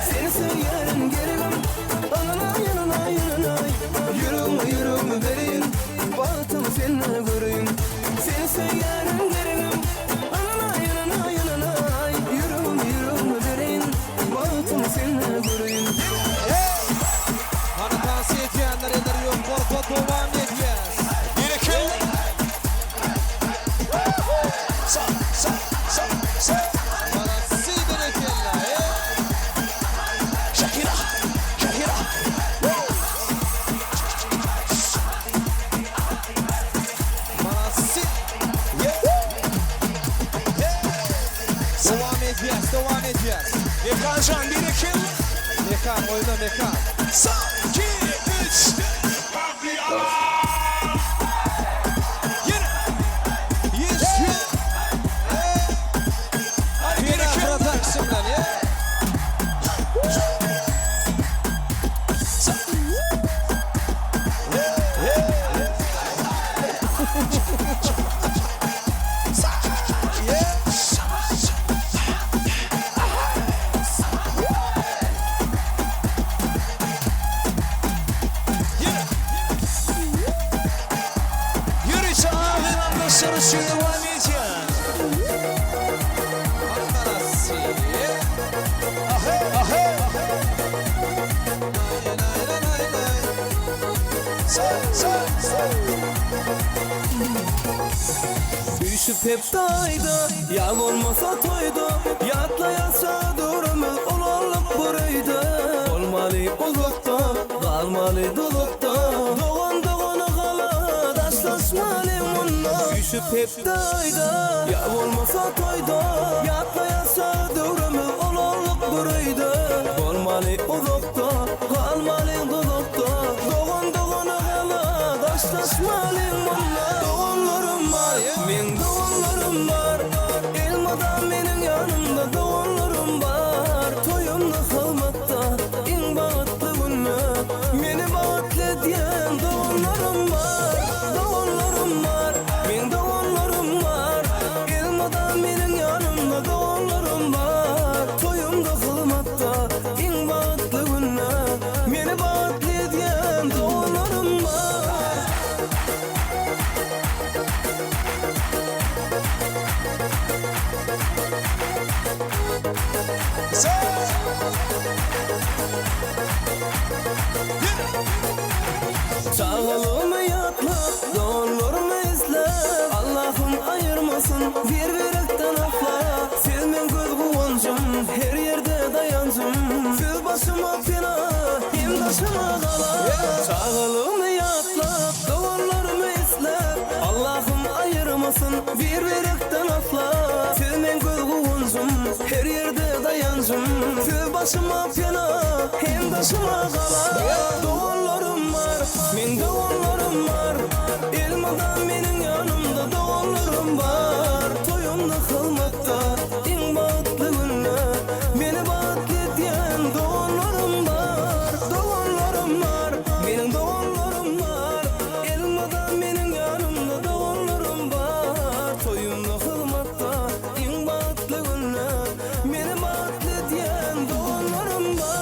Seni söýýärin geregim, alalaý, alalaý, alalaý, Ýüregimi, ýüregimi bereýin, bagtymy sende göreýin. Seni söýýärin geregim, alalaý, alalaý, alalaý, Ýüregimi, ýüregimi bereýin, bagtymy sende göreýin. Hany tans edýänler eller ýokarda dowam edýäs. Berekella. Sa, sa, sa, sa. Malasy berekella. Hey. Shakira, Shakira. Malasy. Dowam edýäs, dowam edýäs. Mekan jan berekella. Mekan oýna mekan. Sa, 2, 3, 4. Yine. Yes, yeah. Hadi Pena berekella. Production bilen, yeah. Yürü çağırın anlaşırız şu devam edeceğiz. Malasy. Ahe, ahe. Sa, sa, sa. Üýşüp hepde aýda, ýa bolmasa toýda, Ýatlaýas çaga döwrümiz, ulaldyk bir öýde. Bolmaly uzakda, galmaly duzakda, Dogan dogana gala, daşlaşmaly munda. Üýşüp hepde aýda, ýa bolmasa toýda, Ýatlaýas çaga döwrümiz, ulaldyk bir öýde. Bolmaly uzakda, galmaly duzakda, Dogan dogana gala, daşlaşmaly munda. Doganlarym bar, meň doganlarym bar, Elmydam meniň ýanymda doganlarym bar. Toýumda hyzmatda, iň bagtly günde, Meni bagtly edýän doganlarym bar. Doganlarym bar, meň doganlarym bar, Elmydam meniň ýanymda doganlarym bar. Toýumda hyzmatda, iň bagtly günde, Meni bagtly edýän doganlarym bar. Çagalygymy ýatlap, doganlarymy isläp, Allahym aýyrmasyn bir-birekden asla. Siz meň göz guwanjym, her ýerde daýanjym, Siz başyma pena, hem daşyma gala. Çagalygymy ýatlap, doganlarymy isläp, Allahym aýyrmasyn bir-birekden asla. Siz meň göz guwanjym, her ýerde daýanjym, Siz başyma pena, hem daşyma gala. Doganlarym bar, meň doganlarym bar, Elmydam meniň ýanymda doganlarym bar. Toýumda, hyzmatda, iň bagtly günde, Meni bagtly edýän doganlarym bar. Doganlarym bar, meniň doganlarym bar, Elmydam meniň ýanymda doganlarym bar. Toýumda, hyzmatda, iň bagtly günde, Meni bagtly edýän doganlarym bar.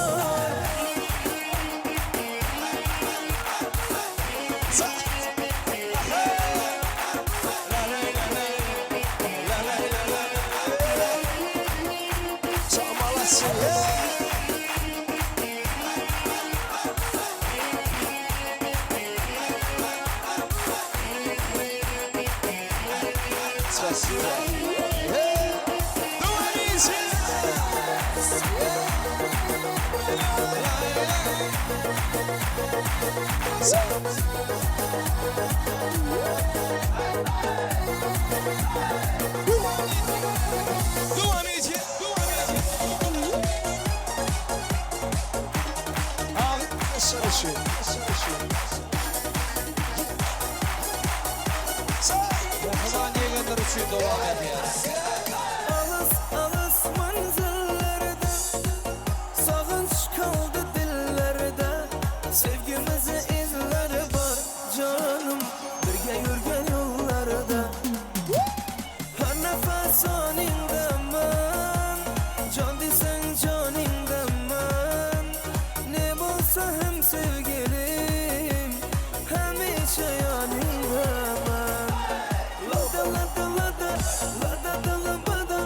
Mähriban ýegenler üçin dowam edýäris. Alys alys menzillerde Sagynç kaldy dillerde Sevgimizi izleri bar janym Birge ýürgen ýollarda Her nefes ýanyňda men Jan diýseň janyňda men Ne bolsa hem sevgilim Hemişe ýanyňda men Lada lada lada Lada da lambada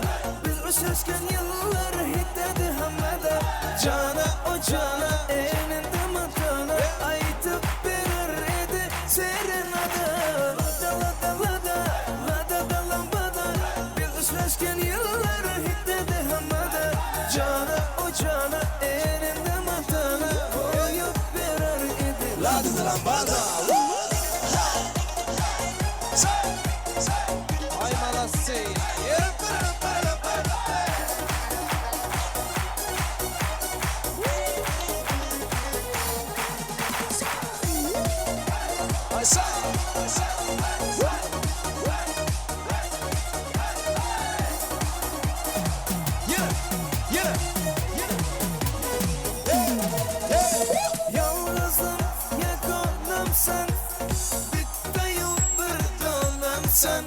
Biz uçraşgan ýyllar hitedi hammada Jana o jana Elinde matana Aýdyp berer edi serenada Lada lada lada Lada da lambada Biz uçraşgan ýyllar hitedi hammada Jana o jana Elinde matana Goýup berer edi Lada da lambada. Aý malasy. Ýalňyzym ýeganem sen Bitta-ýu bir danem sen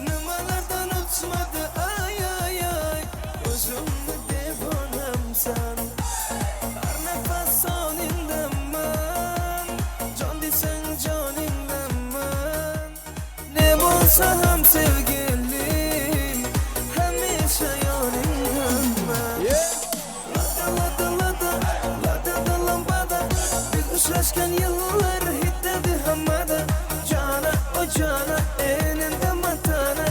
Nimalardan ötmedi aý aý aý Özümni dewanem sen Her nefes ýanyňda men Jan diýseň janyňda men Ne bolsa hem sevgilim Hemişe ýanyňda men Lada lada lada Lada da lambada Biz uçraşgan ýyllar hitedi hammada Jana o jana Elinde matana.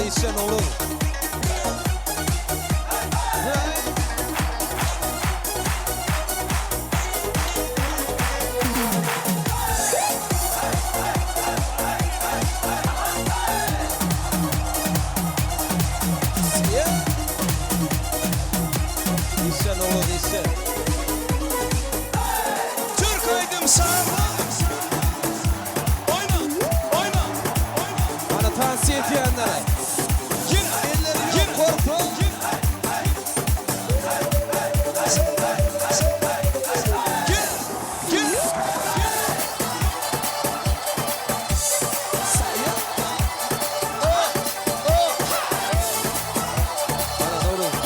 Işje Nowruz. Işje Nowruz işje. Türk aýdym sazly. Oýna, oýna, oýna. Ana tans edýänlere. Ýene, Elleri ýokarda. Gel, gel. Ana Nowruz.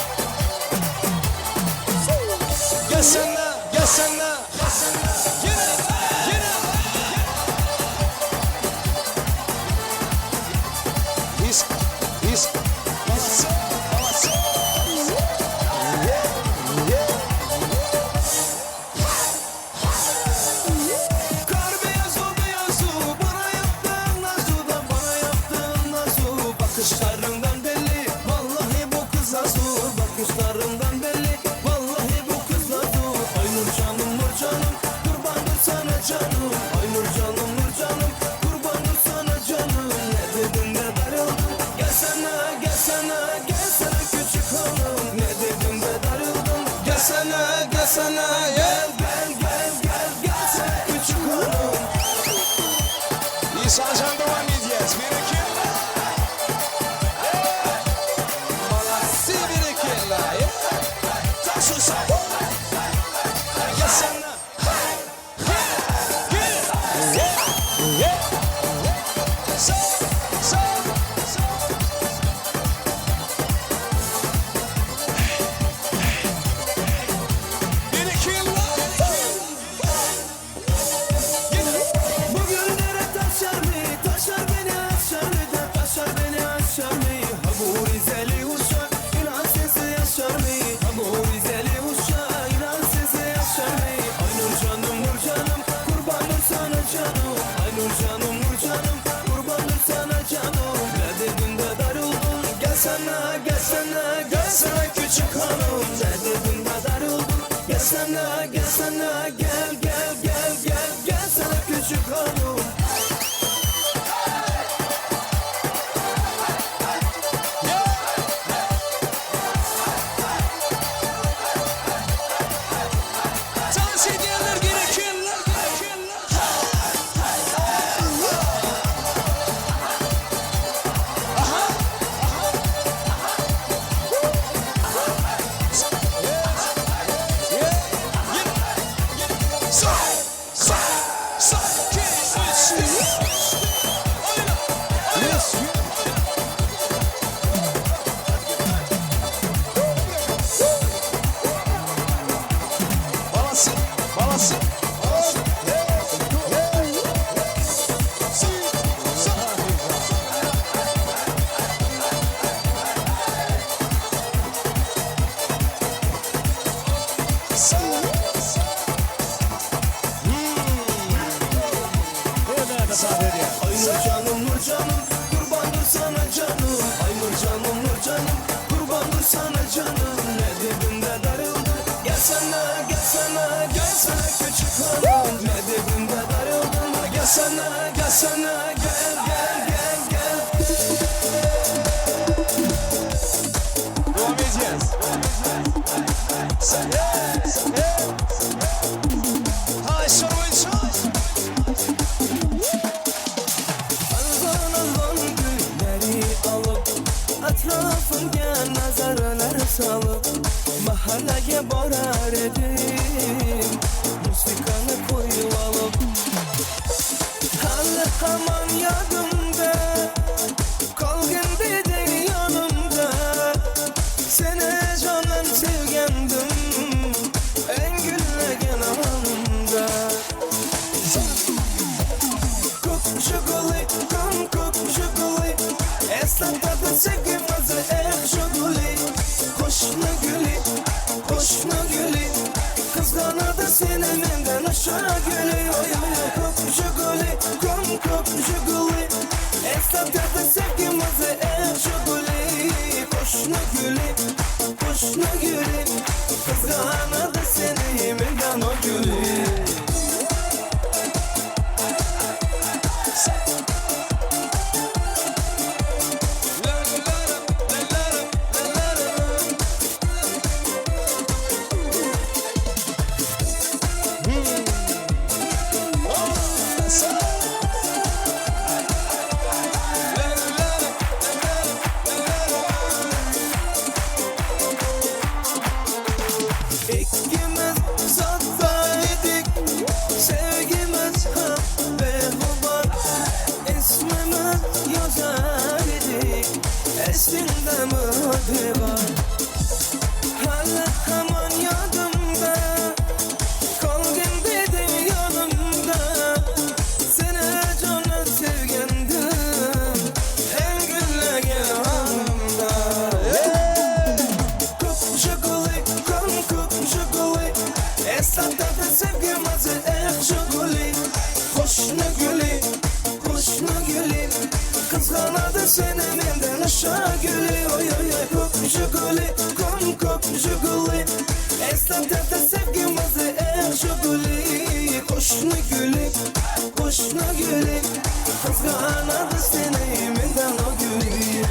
Gelsene, gelsene. Ýene, ýene. Is, is, Balasy, balasy. Kar beyazu beyazu bana yaptığın arzu da bana yaptığın arzu Bakışlarından belli vallahi bu kız arzu Bakışlarından belli vallahi bu kız arzu Ay nur canım nur canım kurbandır sana canım Ay nur canım nur canım kurbandır sana canım Ne dedin de darıldın gelsene gelsene gelsene küçük hanım Ne dedin de darıldın gelsene gelsene gel gel gel gel gelsene küçük hanım İhsan Can devam edýäs. Bir iki. Malasy bir iki la. Tansu say. Gelsene. Say, say, say. Bir iki Bugün dere taşar mı? Taşar beni aşar mı? De taşar beni aşar mı? Ha bu Rizeli uşak inan sesi yaşar mı? Ha bu Rizeli uşak inan sesi yaşar mı? Ay nur canım nur canım kurbandır sana canım Ay nur canım nur canım kurbandır sana canım Ne dedin de darıldın gelsene gelsene gelsene küçük hanım Ne dedin de darıldın gelsene gelsene gel gel gel gel gelsene küçük hanım Dans edenler gerekirler gerekirler Say, say, say, iki, üç, oyna, oyna. Balasy, balasy. Ay nur canım nur canım kurbandır sana canım Ay nur canım nur canım kurbandır sana canım Ne dedim de darıldın gelsene gelsene gelsene küçük hanım Ne dedim de darıldın gelsene gelsene gel gel gel gel Devam edýäs. Hay sorun Alvan alvan gülleri alıp Etrafınga nazarlar salıp Mahalleye borar edim Musikanı koyup alıp Hali haman yadımda Kalgın dedin yanımda Seni candan sevgendim En güllegen anımda Kök juguli, kum kök juguli Esnafta sevgimizi eh juguli Hoşna gülü, hoşna gülü Kızganırdı seni menden aşağı gülü Oy oy oy kök juguli, kum kök juguli Esnafta sevgimizi eh juguli. Esiňdemi acaba? Hala haman ýadymda Kalgyn dediň ýanymda Seni jana sevgendim El günle gel aňymda Köp Žiguli, köm köp Žiguli Eslatady sevgimizi eh Žiguli Hoşny güli, hoşny güli Kysganady seni menden şa güli Oý oý oý köp Žiguli, köm köp Žiguli Eslatady sevgimizi eh Žiguli Hoşny güli, hoşny güli Kysganady seni menden o güli.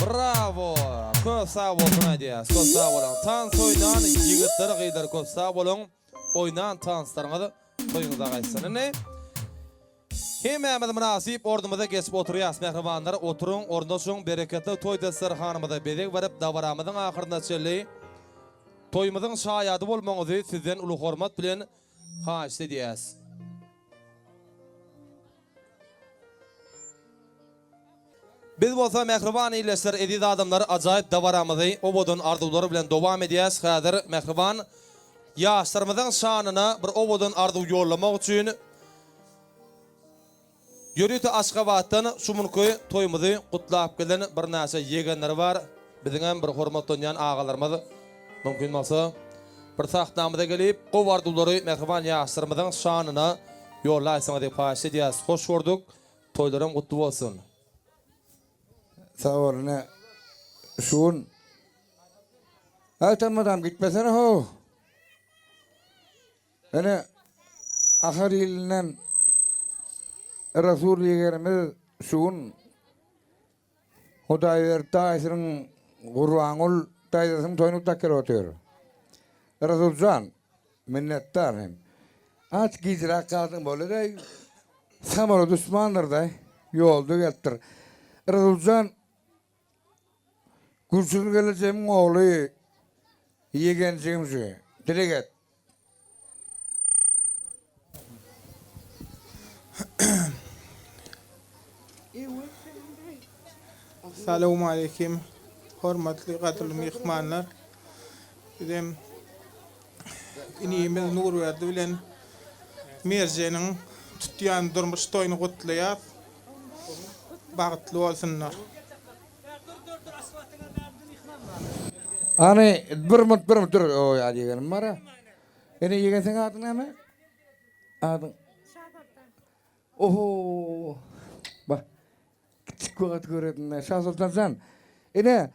Bravo! Köp sag bolsun aýdýas. Köp sag boluň. Tans oýnan ýigitler gyzlar köp sag boluň. Oýnan tanslaryňyz toýuňyza gaýtsyn. Indi hemmämiz mynasyp ornumyza geçip oturýas mähribanlar. Oturyň, ornaşyň, bereketli toý desterhanymyza bezeg berip dabaramyzyň ahyryna çenli toýumyzyň şaýady bolmagyňyzy sizden uly hormat bilen haýyşt edýäs. Biz bolsa mähriban ildeşler, eziz adamlar ajaýyp dabaramyzy owadan arzuwlar bilen dowam edýäs. Häzir mähriban ýaşlarymyzyň şanyna bir owadan arzuw ýollamak üçin ýörite Aşgabatdan şu günki toýumyzy gutlap gelen birnäçe ýegenleri bar. Biziňem bir hormatlanýan agalarymyz mümkin bolsa bir sahnamyza gelip gowy arzuwlary mähriban ýaşlarymyzyň şanyna ýollaýsaňyz diýip haýyş edýäs. Hoş gördük. Toýlaryň gutly bolsun. Sag bol ine şu gün Aý madam gitmesene how. Ine Ahal ilinden Resul ýegenimiz şu gün Hudaýberdi daýysynyň Gurbangül daýzasynyň toýuny gutlap gelip otyr. Resuljan, minnetdar hem. Aç gijräk galdyň bolýa-da, samolýot uçmandyr-da, ýolda gelipdir. Resuljan, Gülşirin gelejemiň ogly, ýegenjigim şu. Dileg et. Salowmaleýkim hormatly gadyrly myhmanlar. Bizem inimiz Nurberdi bilen Merjeniň tutýan durmuş toýuny gutlaýas. Bagtly bolsunlar. Hany bir minut bir minut dur o ýa ýegenim bar-a. Ene ýegen seň adyň näme? Adyň? Şasoltan. Oho. Bak. Kiçik wagt göredim. Şasoltan jan. Ene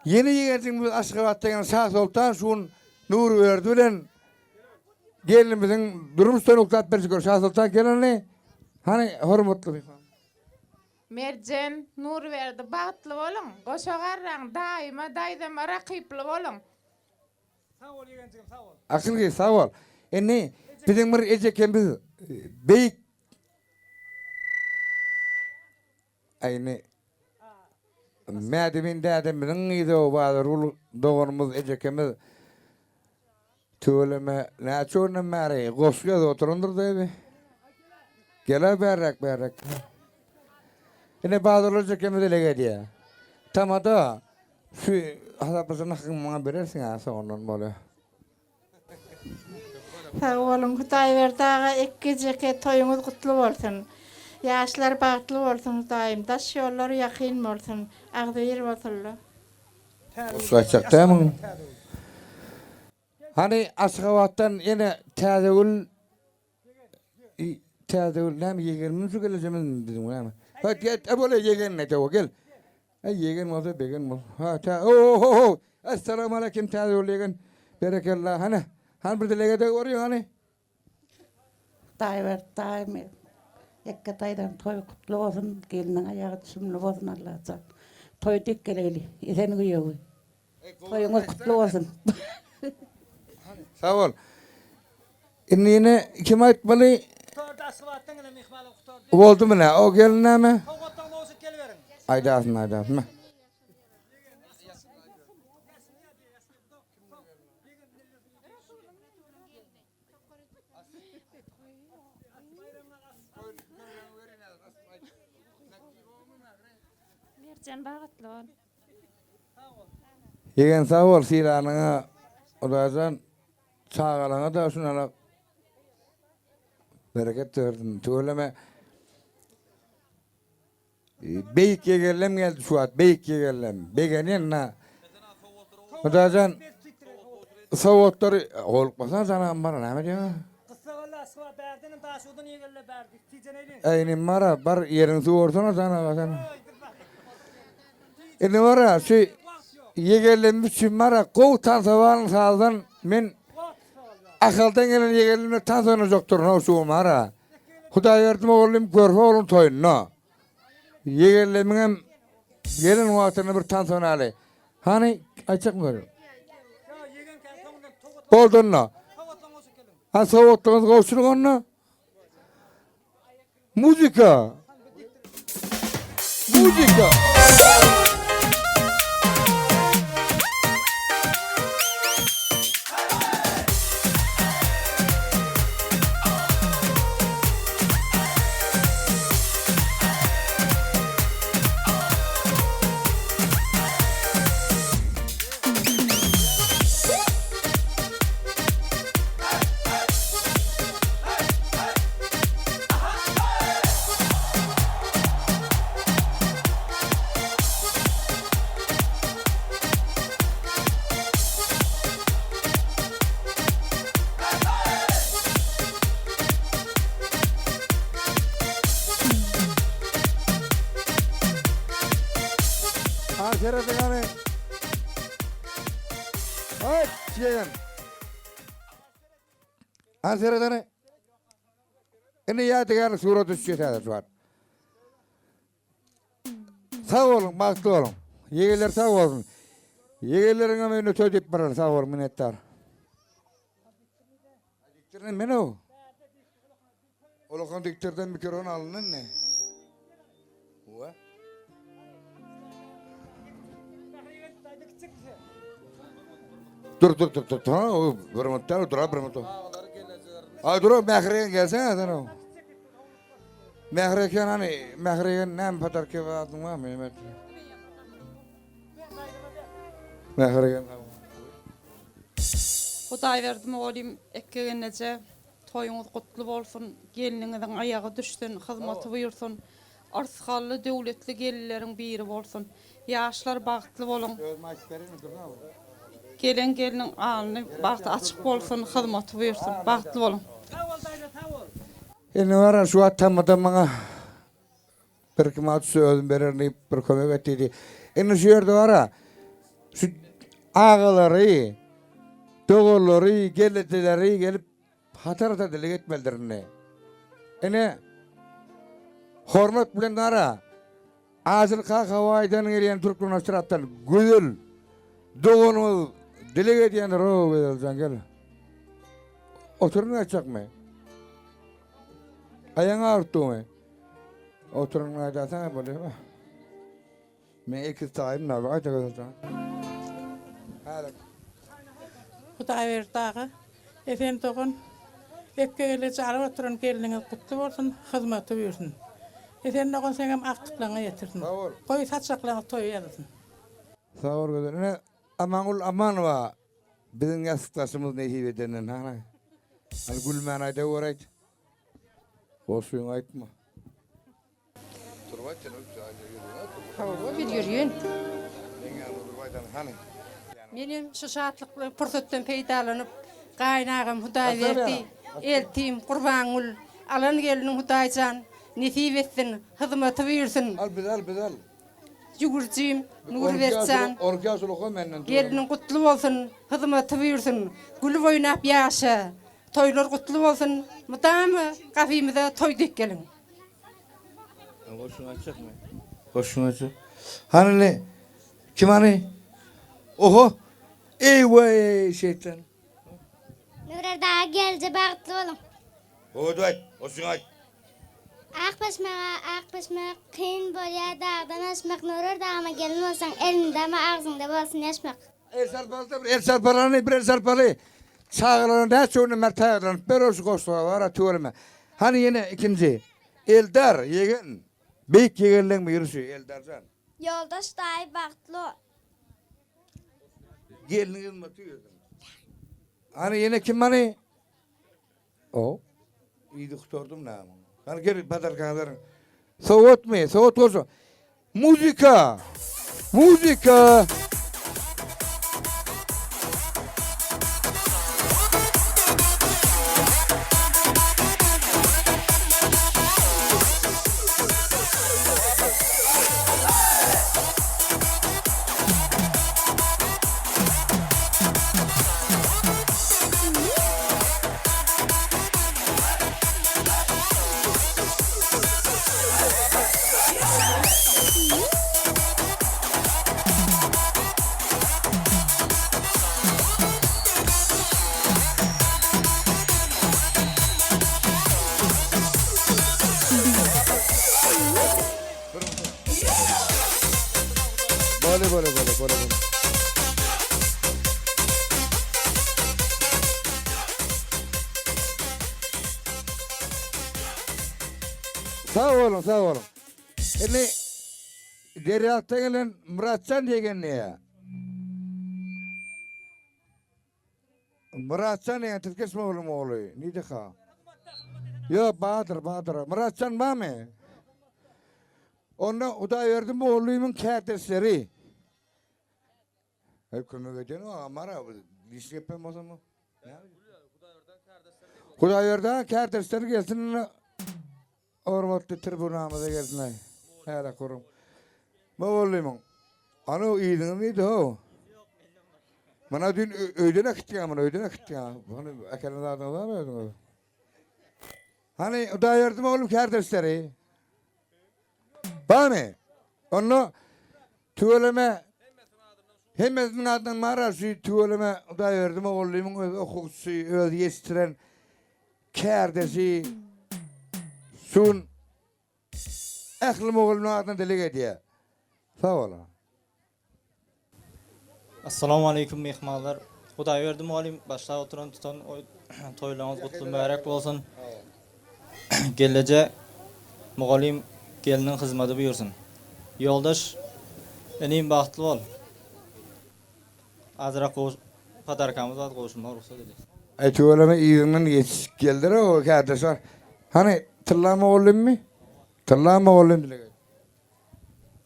ýene ýegenjigimiz Aşgabatda gelen Şasoltan şu gün Nurberdi bilen gelinimiziň durmuş toýuny gutlap berjek. Şasoltan geleni. Hany hormatly myhman. Merjen, Nurberdi bagtly boluň, goşa garraň, daýyma, daýzama rakyply boluň. Sag bol ýegenjigim sag bol. Akyl gyz sag bol. Indi biziň bir ejekemiz beýik Aý indi Mädemin dädemiziň gyzy o Bazargül doganymyz ejekemiz Tüweleme näçe günden bäri goşgy ýazyp oturandyr däbi. Gel-ä bärräk bärräk. Ine Bazargül ejekemiz elek edýär. Tamada şu hasaplaşan hakyňy maňa berersiň-ä soňundan bolýa. Sag boluň Hudaýberdi aga ekgejeke toýuňyz gutly bolsun. Ýaşlar bagtly bolsun Hudaýym daş ýollar ýakyn bolsun agzybir bolsunlar. Goşgy aýtjak dämiň? Hany Aşgabatdan ýene Täzegül Täzegül näme ýegenimiz şu gelejemizmi biziň näme? Ha gel e bolýa ýegen ne gel. Äý ýegen bolsa begen bol. Ha tä o-ho-ho. Essalamu aleýkim Täzegül ýegen. Berekella. Hany hany bir dilege deg barýa hany. Hudaýberdi daýym Ekge daýzaň toýy gutly bolsun gelniň aýagy düşümli bolsun Allajan. Toý dek geleýli esen güýewi. Toýuňyz gutly bolsun. Sag bol. Indi ýene kim aýtmaly? Gutardy Aşgabatdan gelen myhmanlar gutardy. Boldumy nä? O gelin näme? Sowgatlaryňyzy gowşuryp geliberiň. Aýdarsyn, aýdarsyn. Merjen bagtly bol. Ýegen sag bol sylanyňa Hudaýjan çagalaňa-da şunalak bereket bersin tüweleme Beýik ýegenlem geldi şu wagt beýik ýegenlem begenýän na Hudaýjan sowgatlary howlukmasana janam bar näme diýýäň. Gyssagally Aşgabat bärdenem Daşoguzdan ýegenler bärde tijeneliň. Äý inim bara bar ýeriňi suwarsana jan aga sen. Indi bara şu ýegenlem üçin bara gowy tansa baryň sazdan men Ahaldan gelen ýegenlemle tans oýnajakdyryn how şu gün bara. Hudaýberdi mugallym körpe ogluň toýunda. Ýegenlemiňem gelen wagtynda bir tans oýnaly. Hany, aýtjakmy görün. Boldy onda. Ha sowgatlaryňyzy gowşuryň onda. Muzyka. Muzyka. Ha serediň hany. Aýt, ýegen. Ha seret hany. Indi ýadygärlik surata düşýäs häzir şu wagt. Sag boluň, bagtly boluň. Ýegenler sag bolsun. Ýegenleriňem öýüne toý diýip barar. Sag boluň, minnetdar. Diktirden men o. Olakan diktirden mikrofon alyndy indi. Owa. Dur dur dur dur. Ha, o bir minut dur, dur bir minut. Ay dur, Mährigen gelsene sen o. Mährigen hani, Mährigen näme padarka adyň barmy? Mehmet. Mährigen. Hudaýberdi mugallym Ekgegenneje toýuňyz gutly bolsun gelniňiziň aýagy düşsün hyzmaty buýursyn yrsgally döwletli gelinleriň biri bolsun ýaşlar bagtly boluň gelen gelniň alny bagty açyk bolsun hyzmaty buýursyn bagtly boluň. Indi bara şu wagt tamada maňa Bir-iki manat düşse özüm bererin diýip, bir kömek et diýdi. Indi şu ýerde bar-a, şu agalary, doganlary, gelnejeleri gelip hatar-hatar dileg etmelidir indi. Ine, hormat bilen bar-a, Aşyr Kakabaýdan gelýän Türkmenbaşy tarapdan Gözel doganymyz dileg edýändir, o Gözel jan gel. Oturyň aýtjakmy? Aýagyň agyrtdymy? Oturyň aýdarsaň bolýar. Men ekiz taýym näme aýda gözeljan. Häzir. Hudaýberdi aga, Esen dogan, Ekge geleje alyp oturan gelniňiz gutly bolsun, hyzmaty buýursyn. Esen dogan seňem agtyklaňa ýetirsin. Goý saçaklaňyz toýa ýazylsyn. Sag bol gözel. Ine Amangül Amanowa biziň ýassykdaşymyz nesip edenden hany. Hany gülmän aýdaweraýt. Goşgyňy aýtma. Turup aýt sen Hawa, biz ýörýän. Meň ýanymda durup aýdan hany. Menem şu şatlykly pursatdan peýdalanyp, gaýynagam Hudaýberdi, eltim Gurbangül, alan gelniň Hudaýjan nesip etsin, hyzmaty buýursyn. Al bizi al bizi al. Jügürjim Nurbertjan, gelniň gutly bolsun, hyzmaty buýursyn, gülüp oýnap ýaşa. Toýlar gutly bolsun mydama gapymyza toý dek geliň. Goşuny aýtjakmy? Goşuny aýtjak. Hany indi kim hany? Oho! Eý-weý, şeýtan. Nurberdi aga gelje bagtly boluň. Gowy aýt, goşgyňy aýt. Ak paşmaga ak paşmak kyn bolýar dagdan aşmak Nurberdi agama gelin bolsaň elinde ama agzyňda bolsun ýaşmak. El çarpaly-da bir el çarpalany bir el çarpaly. Çagalara näçe günden bäri taýýarlanyp ber şu goşgular bar-a tüweleme. Hany ýene ikinji. Eldar ýegen. Beýik ýegenleň biri şu Eldarjan. Ýoldaş daýy bagtly bol. Gelniň hyzmaty ýörsün. Hany ýene kim hany? O. Iydi gutardym näme. Hany gel padarkaňy beriň. Sowatmy? Sowat bolsa. Muzika! Muzika! Bole bole bole bole bole. Sag boluň, sag boluň. Indi Derýatdan gelen Myratjan diýen näýä? Myratjan diýen Tirkeş moglum ogly. Nideka? Ýok, Badyr, Badyr. Myratjan barmy? Onda Hudaýberdi mugallymyň kärdeşleri. Heý kömek eden agam bar-a, diş gepen bolsam. Hudaýberdi kärdeşleri gelsin, hormatly tribunamyza gelsin. Häli kurum. Mugallymyň. Ana yzyňyz nirde how? Mana dün öýden äkitdiň muny, öýden äkitdiň. Hany äkelen zadyňyz barmy özüňiz? Hany Hudaýberdi mugallym kärdeşleri. Barmy? Onda tüweleme hemmesiniň adyndan bar şu tüweleme Hudaýberdi mugallymyň öz okuwçysy, öz ýetişdiren kärdeşi şu gün ähli mugallymlaryň adyndan dileg edýär. Sag boluň. Assalamualeýkum myhmanlar. Hudaýberdi mugallym başlap oturan tutan toýlaryňyz gutly mübärek bolsun. Gelneje mugallym gelniň hyzmady buýursyn. Ýoldaş inim bagtly bol. Azrak podarkamyz bar gowşurmaga rugsat edýäs. Aý tüweleme yzyňdan ýetişip geldiler o kärdeşler. Hany Tylla mugallymmy? Tylla mugallym dileg et.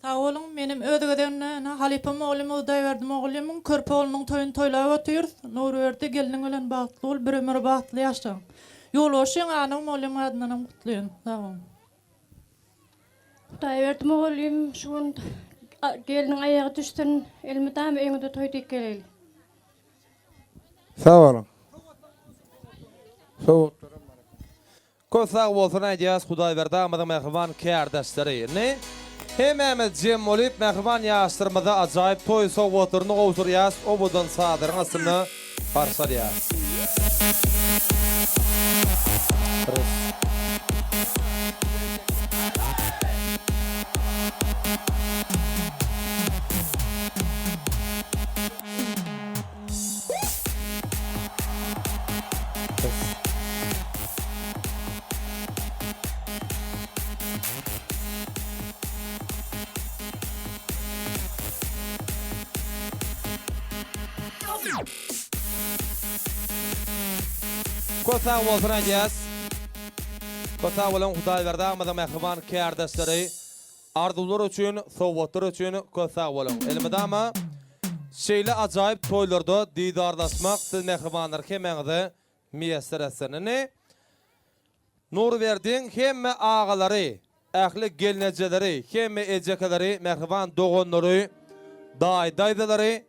Sag boluň, menem öz gezegimde ene halypa mugallym Hudaýberdi mugallymyň körpe oglunyň toýuny toýlap otyrys. Nurberdi gelniň bilen bagtly bol, bir ömür bagtly ýaşaň. Ýolbaşçyň Annaw mugallymyň adyndanam gutlaýan. Sag boluň. Hudaýberdi mugallym şu gün gelniň aýagy düşsün, elmydama öýüňizde toý diýip geleýli. Sag boluň. Sowgatlaram bar eken. Köp sag bolsun aýdýas Hudaýberdi agamyzyň mähriban kärdeşleri. Indi hemmämiz jem bolyp mähriban ýaşlarymyza ajaýyp toý sowgatlaryny gowşurýas owadan sazlaryň astynda garşy alýas. Köp sag bolsun aýdýas. Köp sag boluň Hudaýberdi agamyzyň mähriban kärdeşleri. Arzuwlar üçin, sowgatlar üçin köp sag boluň. Elmydama şeýle ajaýyp toýlarda didarlaşmak siz mähribanlar hemmäňize miýesser etsin. Indi Nurberdiň hemme agalary, ähli gelnejeleri, hemme ejekeleri, mähriban doganlary, daýy-daýzalary,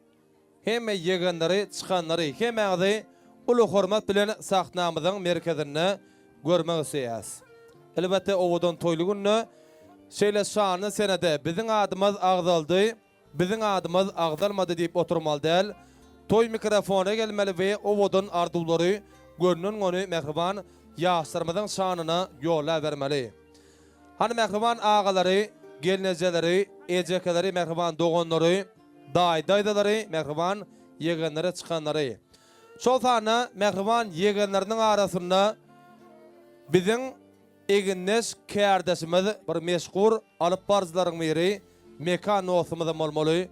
Hemme ýegenleri, çykanlary, hemmäňizi uly hormat bilen sahnamyzyň merkezinde görmek isleýäs. Elbetde owadan toýly günde, şeýle şanly senede biziň adymyz agzaldy. biziň adymyz agzalmady diýip oturmaly däl. Toý mikrofona gelmeli we owadan arzuwlary gönden-göni mähriban ýaşlarymyzyň şanyna ýollabermeli. Hany mähriban agalary, gelnejeleri, ejekeleri, mähriban doganlary, daýy-daýzalary, mähriban ýegenlere çykanlary. Şol sanda mähriban ýegenleriniň arasynda biziň egindeş kärdeşimiz bir meşhur alyp baryjylaryň biri Mekan dostumyzam bolmaly.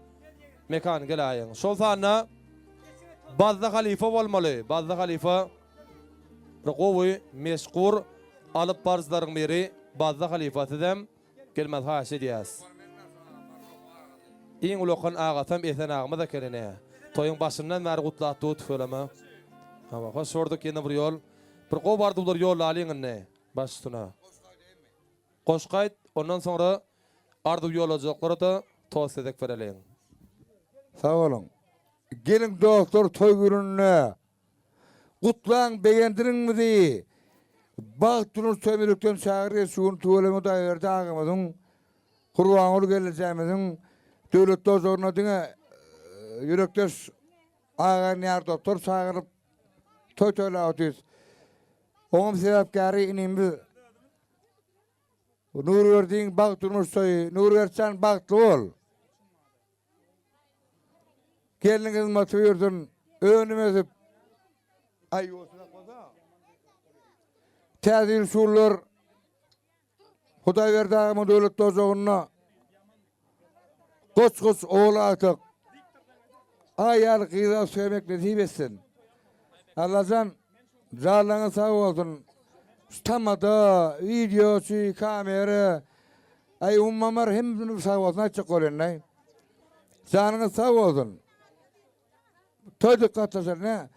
Mekan geläýiň. Şol sanda Bazza halypa bolmaly. Bazza halypa bir gowy meşhur alyp baryjylaryň biri Bazza halypa sizem gelmez haýyş edýäs. Iň ulakan agasam Esen agamyz eken ine. Toýuň başyndan bäri gutlap dur tüweleme. Hawa hoş gördük ýene bir ýol. Bir gowy arzuwlar ýollalyň indi baş üstüne. Goşgy aýt ondan soňra arzuw ýollajaklara-da tost gezek bereliň. Sag boluň. Geliň dostlar toý gününde Gutlaň begendiriň bizi. Bagt durmuş toýumyzlykdan çagyrýas şu gün tüweleme Hudaýberdi agamyzyň Gurbanguly gelnejemiziň döwletli ojagyna diňe ýürekdeş agaýyn ýar dostlar çagyryp toý toýlap otyrys. Oňam sebäpkäri inimiz Nurberdiň bagt durmuş toýy. Nurbertjan bagtly bol. Gelniň hyzmaty buýursun, önüm ösüp, aý Täze ýyl şullar Hudaýberdi agamyň döwletli ojagynda goç-goç ogul agtyk, aý ýaly gyz söýmek nesip etsin. Allajan janlaryňyz sag bolsun. Şu tamada, wideoçy, kamera, Aý ummamar hemmesiniň sag bolsun aýtjak bolýanlaý. Janyňyz sag bolsun. Toý gatnaşar ne?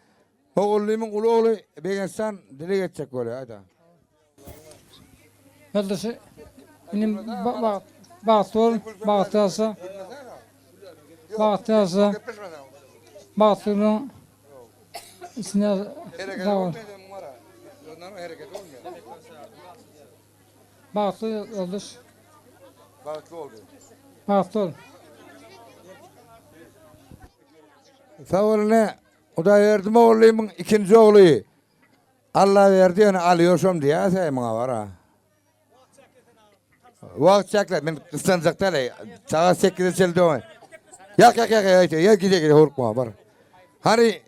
Mugallymyň uly ogly Begençjan dileg etjek bolýar aýda. Ýoldaşy inim bagtly bol, bagtly ýaşa. Bagtly ýaşa. Bagtlylygyň içinde sag bol. Bagtly ýoldaş. Bagtly boldy. Bagtly bol. Sag bol ine. Hudaýberdi mugallymyň ikinji ogly Allaberdi ýöne Alýoşam diýýäs-äý muňa bar-a. Wagt çäkle, men gyssanjak däl-eý. Sagat sekize çenli dowam. Ýak, ýak, ýak, ýak, ýak, gide, gide, howlukma, bar. Hany,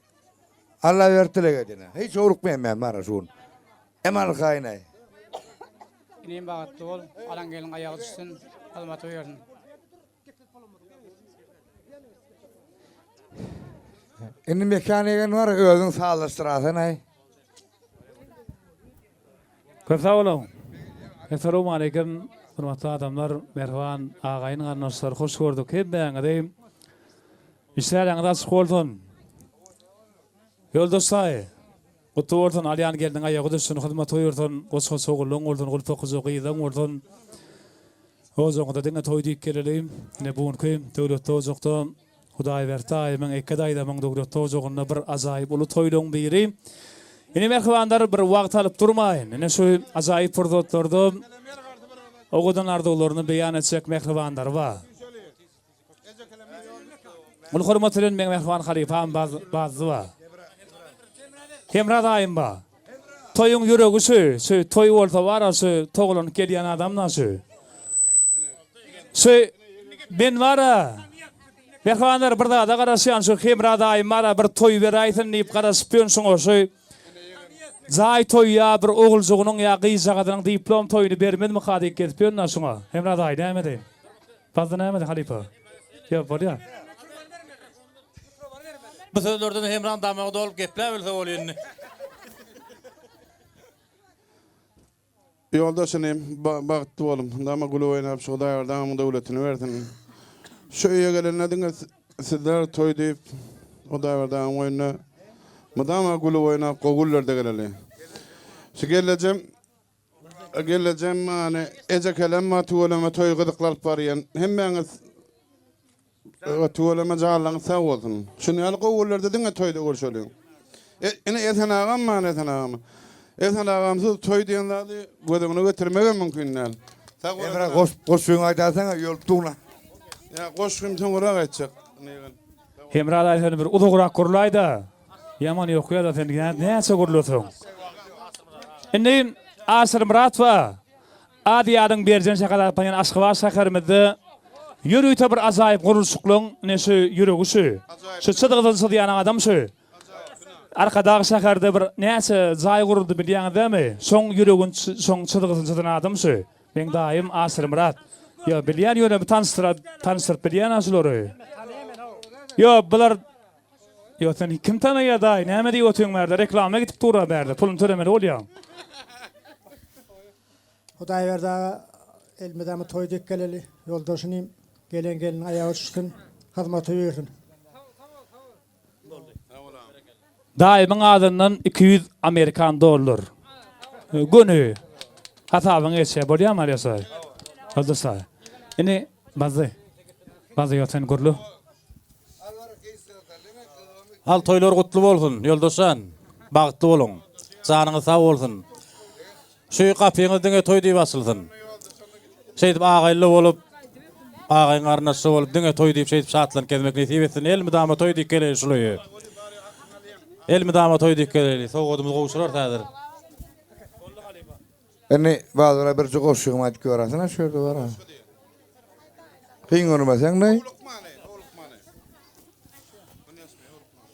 Allaberdi dileg et ine. Hiç howlukmaýan men bar-a şu gün. Emal haýynaý. Inim bagatly bol, alan gelin aýagy düşsün, hyzmaty buýursyn. Indi mekan egen bar, özüň sazlaşdyraýsanaý. Köp sag boluň. Essalawmaleýkim, hormatly adamlar, mähriban agaýyn garyndaşlar, hoş gördük hemmäňizi. Işläriňiz açyk bolsun. Ýoldaş daýy. Gutly bolsun alýan gelniň aýagy düşsün hyzmat buýursyn goç goç ogullaň bolsun gulpakyja gyzlaň bolsun ojagyňyza diňe toý diýip geleli ine bu günki döwletli ojakda Hudaýberdi daýymyň Eke daýzamyň döwletli ojagynda bir ajaýyp uly toýlaň biri ine mähribanlar bir wagt alyp durmaýyn ine şu ajaýyp pursatlarda owadan arzuwlaryny beýan etjek mähribanlar bar. Uly hormat bilen meň mähriban halypam Bazzy ba. Hemra daýym ba. Toýuň ýüregi şu, şu toý bolsa bara şu togalanyp gelýän adam-da şu. Şu men bara mähribanlar bir zada garaşýan şu Hemra daýym bara bir toý beräýsin diýip garaşyp ýörün şuňa şu jaý toýy ýa bir oguljygynyň ýa gyzjagazynyň diplom toýuny bermezmika diýip gezip ýörün-dä şuňa. Hemra daýy näme diý? Fazla nämedi halypa? Ýok bolýa. Bu sözlerden Hemraň damagy dolup gepläbilse bolýa indi. Ýoldaş inim, bagtly boluň. Mydama gülüp oýnap şu Hudaýberdi agamyň döwletini bersin. Şu öýe gelende diňe sizler toý diýip Hudaýberdi agamyň öýünde mydama gülüp oýnap gowy günlerde geleli. Şu gellejem Gelnejem many ejekelem bar tüweleme toýy gyzykly alyp barýan hemmäňiz tüweleme janlaryňyz sag bolsun. Şuny ýaly gowy günlerde diňe toýda görşeliň. Ine Esen agam bar Esen agam. Esen agamsyz toý diýen zady göz öňüne getirmegem mümkin däl. Sag bol. Emre goşgyňy aýdarsaňa ýolup dugna. Ýa goşgyny soňurak aýtjak. Hemra daýy sen bir uzagrak gürläýdä. Ýaman ýokýada sen näçe gürleseň. Indi Aşyrmyrat ba. Aziýanyň berjen şäheri atlanýan Aşgabat şäherimizde ýörite bir ajaýyp gurluşyklaryň ine şu ýüregi şu. Şu çyzgysyny çyzýan adam şu. Arkadag şäherde bir näçe jaý guruldy bilýäňiz dämi? Şoň ýüregini şoň çyzgysyny çyzan adam şu. Meň daýym Aşyrmyrat. Ýo bilýän ýöne bir tanyşdyra tanyşdyryp bilýän-ä şulary. Ýo bular Ýo seni kim tanaýar daýy näme diýip otyň bärde reklama gidip dur-a bärde puluny tölemeli bolýaň. Hudaýberdi aga elmydama toý dek geleli ýoldaşynym gelen gelin aýagy düşsün hyzmaty buýursyn. Daýymyň adyndan 200 amerikan dollar. Göni hasabyňa geçýär. Bolýarmy Alýas aý? Ýoldaş aý. Indi Bazzy. Bazzy ýok sen gürle. Al toýlar gutly bolsun Ýoldaşjan. Bagtly boluň. Janyňyz sag bolsun. Şu gapyňyz diňe toý diýip açylsyn. Şeýdip agaýly bolup, agaýyň garyndaşly bolup diňe toý diýip şeýdip şatlanyp gezmek nesip etsin. Elmydama toý diýip geleýli şul öýe. Elmydama toý diýip geleýli. Sowgadymyzy gowşurarys häzir. Indi Bazara birje goşgymy aýdyp göräýsene şu ýerde bar. Kyn görmeseň daýy.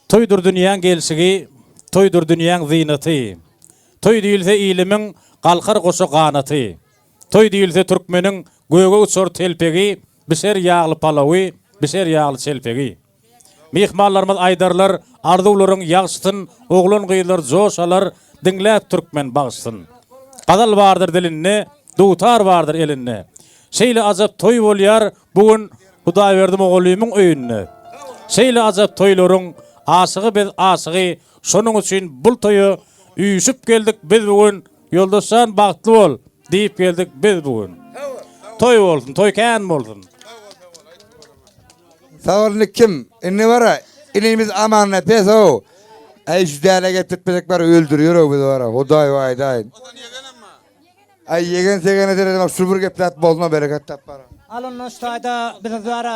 Toýdur dünýäň gelşigi, Toýdur dünýäň zynaty. Toý diýilse ilimiň Galkar goşa ganaty. Toý diýilse türkmeniň Göge uçar telpegi, Bişer ýagly palawy, Bişer ýagly çelpegi. Myhmanlarymyz aýdarlar Arzuwlaryň ýagşysyn, Oglan-gyzlar joş alar, Diňläp türkmen bagşysyn. Gazal bardyr dilinde, Dutar bardyr elinde. Şeýle ajap toý bolýar Bu gün Hudaýberdi mugallymyň öýünde. Şeýle ajap toýlaryň Aşygy biz aşygy Şonuň üçin bul toýa Üýşüp geldik biz bu gün Ýoldaş jan bagtly bol Diýip geldik biz bu gün. Toý bolsun, toý kän bolsun. Sag bol indi kim? Indi bara inimiz Amannepesow. Äý şu dälä gepletmesek bara öldürýär-ow bizi bara. Hudaý aýdaýyn. Äý ýegen segene seredemok şu bir gepläp bolma bereket tap bara. Al ondan şu taýda biziň bara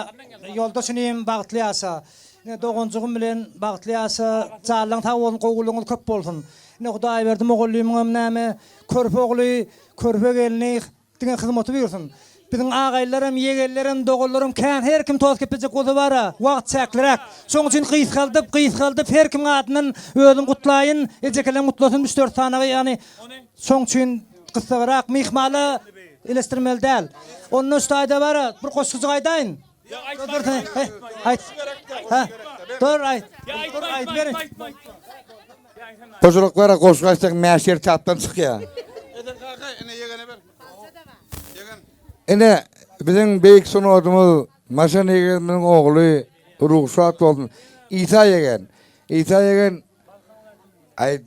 ýoldaş inim bagtly ýaşa. Ine doganjygym bilen bagtly ýaşa. Janlaň sag bolsun gowulygyňyz köp bolsun. Ine Hudaýberdi mugallymyňam näme körpe ogly körpe gelni diňe hyzmaty buýursyn. Biziň agaýlylaram ýegenlerim doganlarym kän her kim tost gepejek bolsa bara wagt çäkliräk. Şoň üçin gysgaldyp gysgaldyp her kimiň adyndan özüm gutlaýyn ejekelem gutlasyn üç dört sanagy ýagny Şoň üçin gyssagrak myhmana eleşdirmeli däl. Onda şu taýda bar, bir goşgujyk aýdaýyn. Dur, dur, he, aýt. Ha, dur, aýt. Dur, aýdyp berin. Hojalyk bar, goşgy aýtsaň mäş ýer tapdan çykýar. Esen kaka, ine ýegene ber. Ýegen. Ine, biziň beýik sungatymyz Maşan ýegenimiziň ogly ruhy şat bolsun. Isa ýegen. Isa ýegen aýt,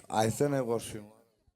aýtsana goşgyňy.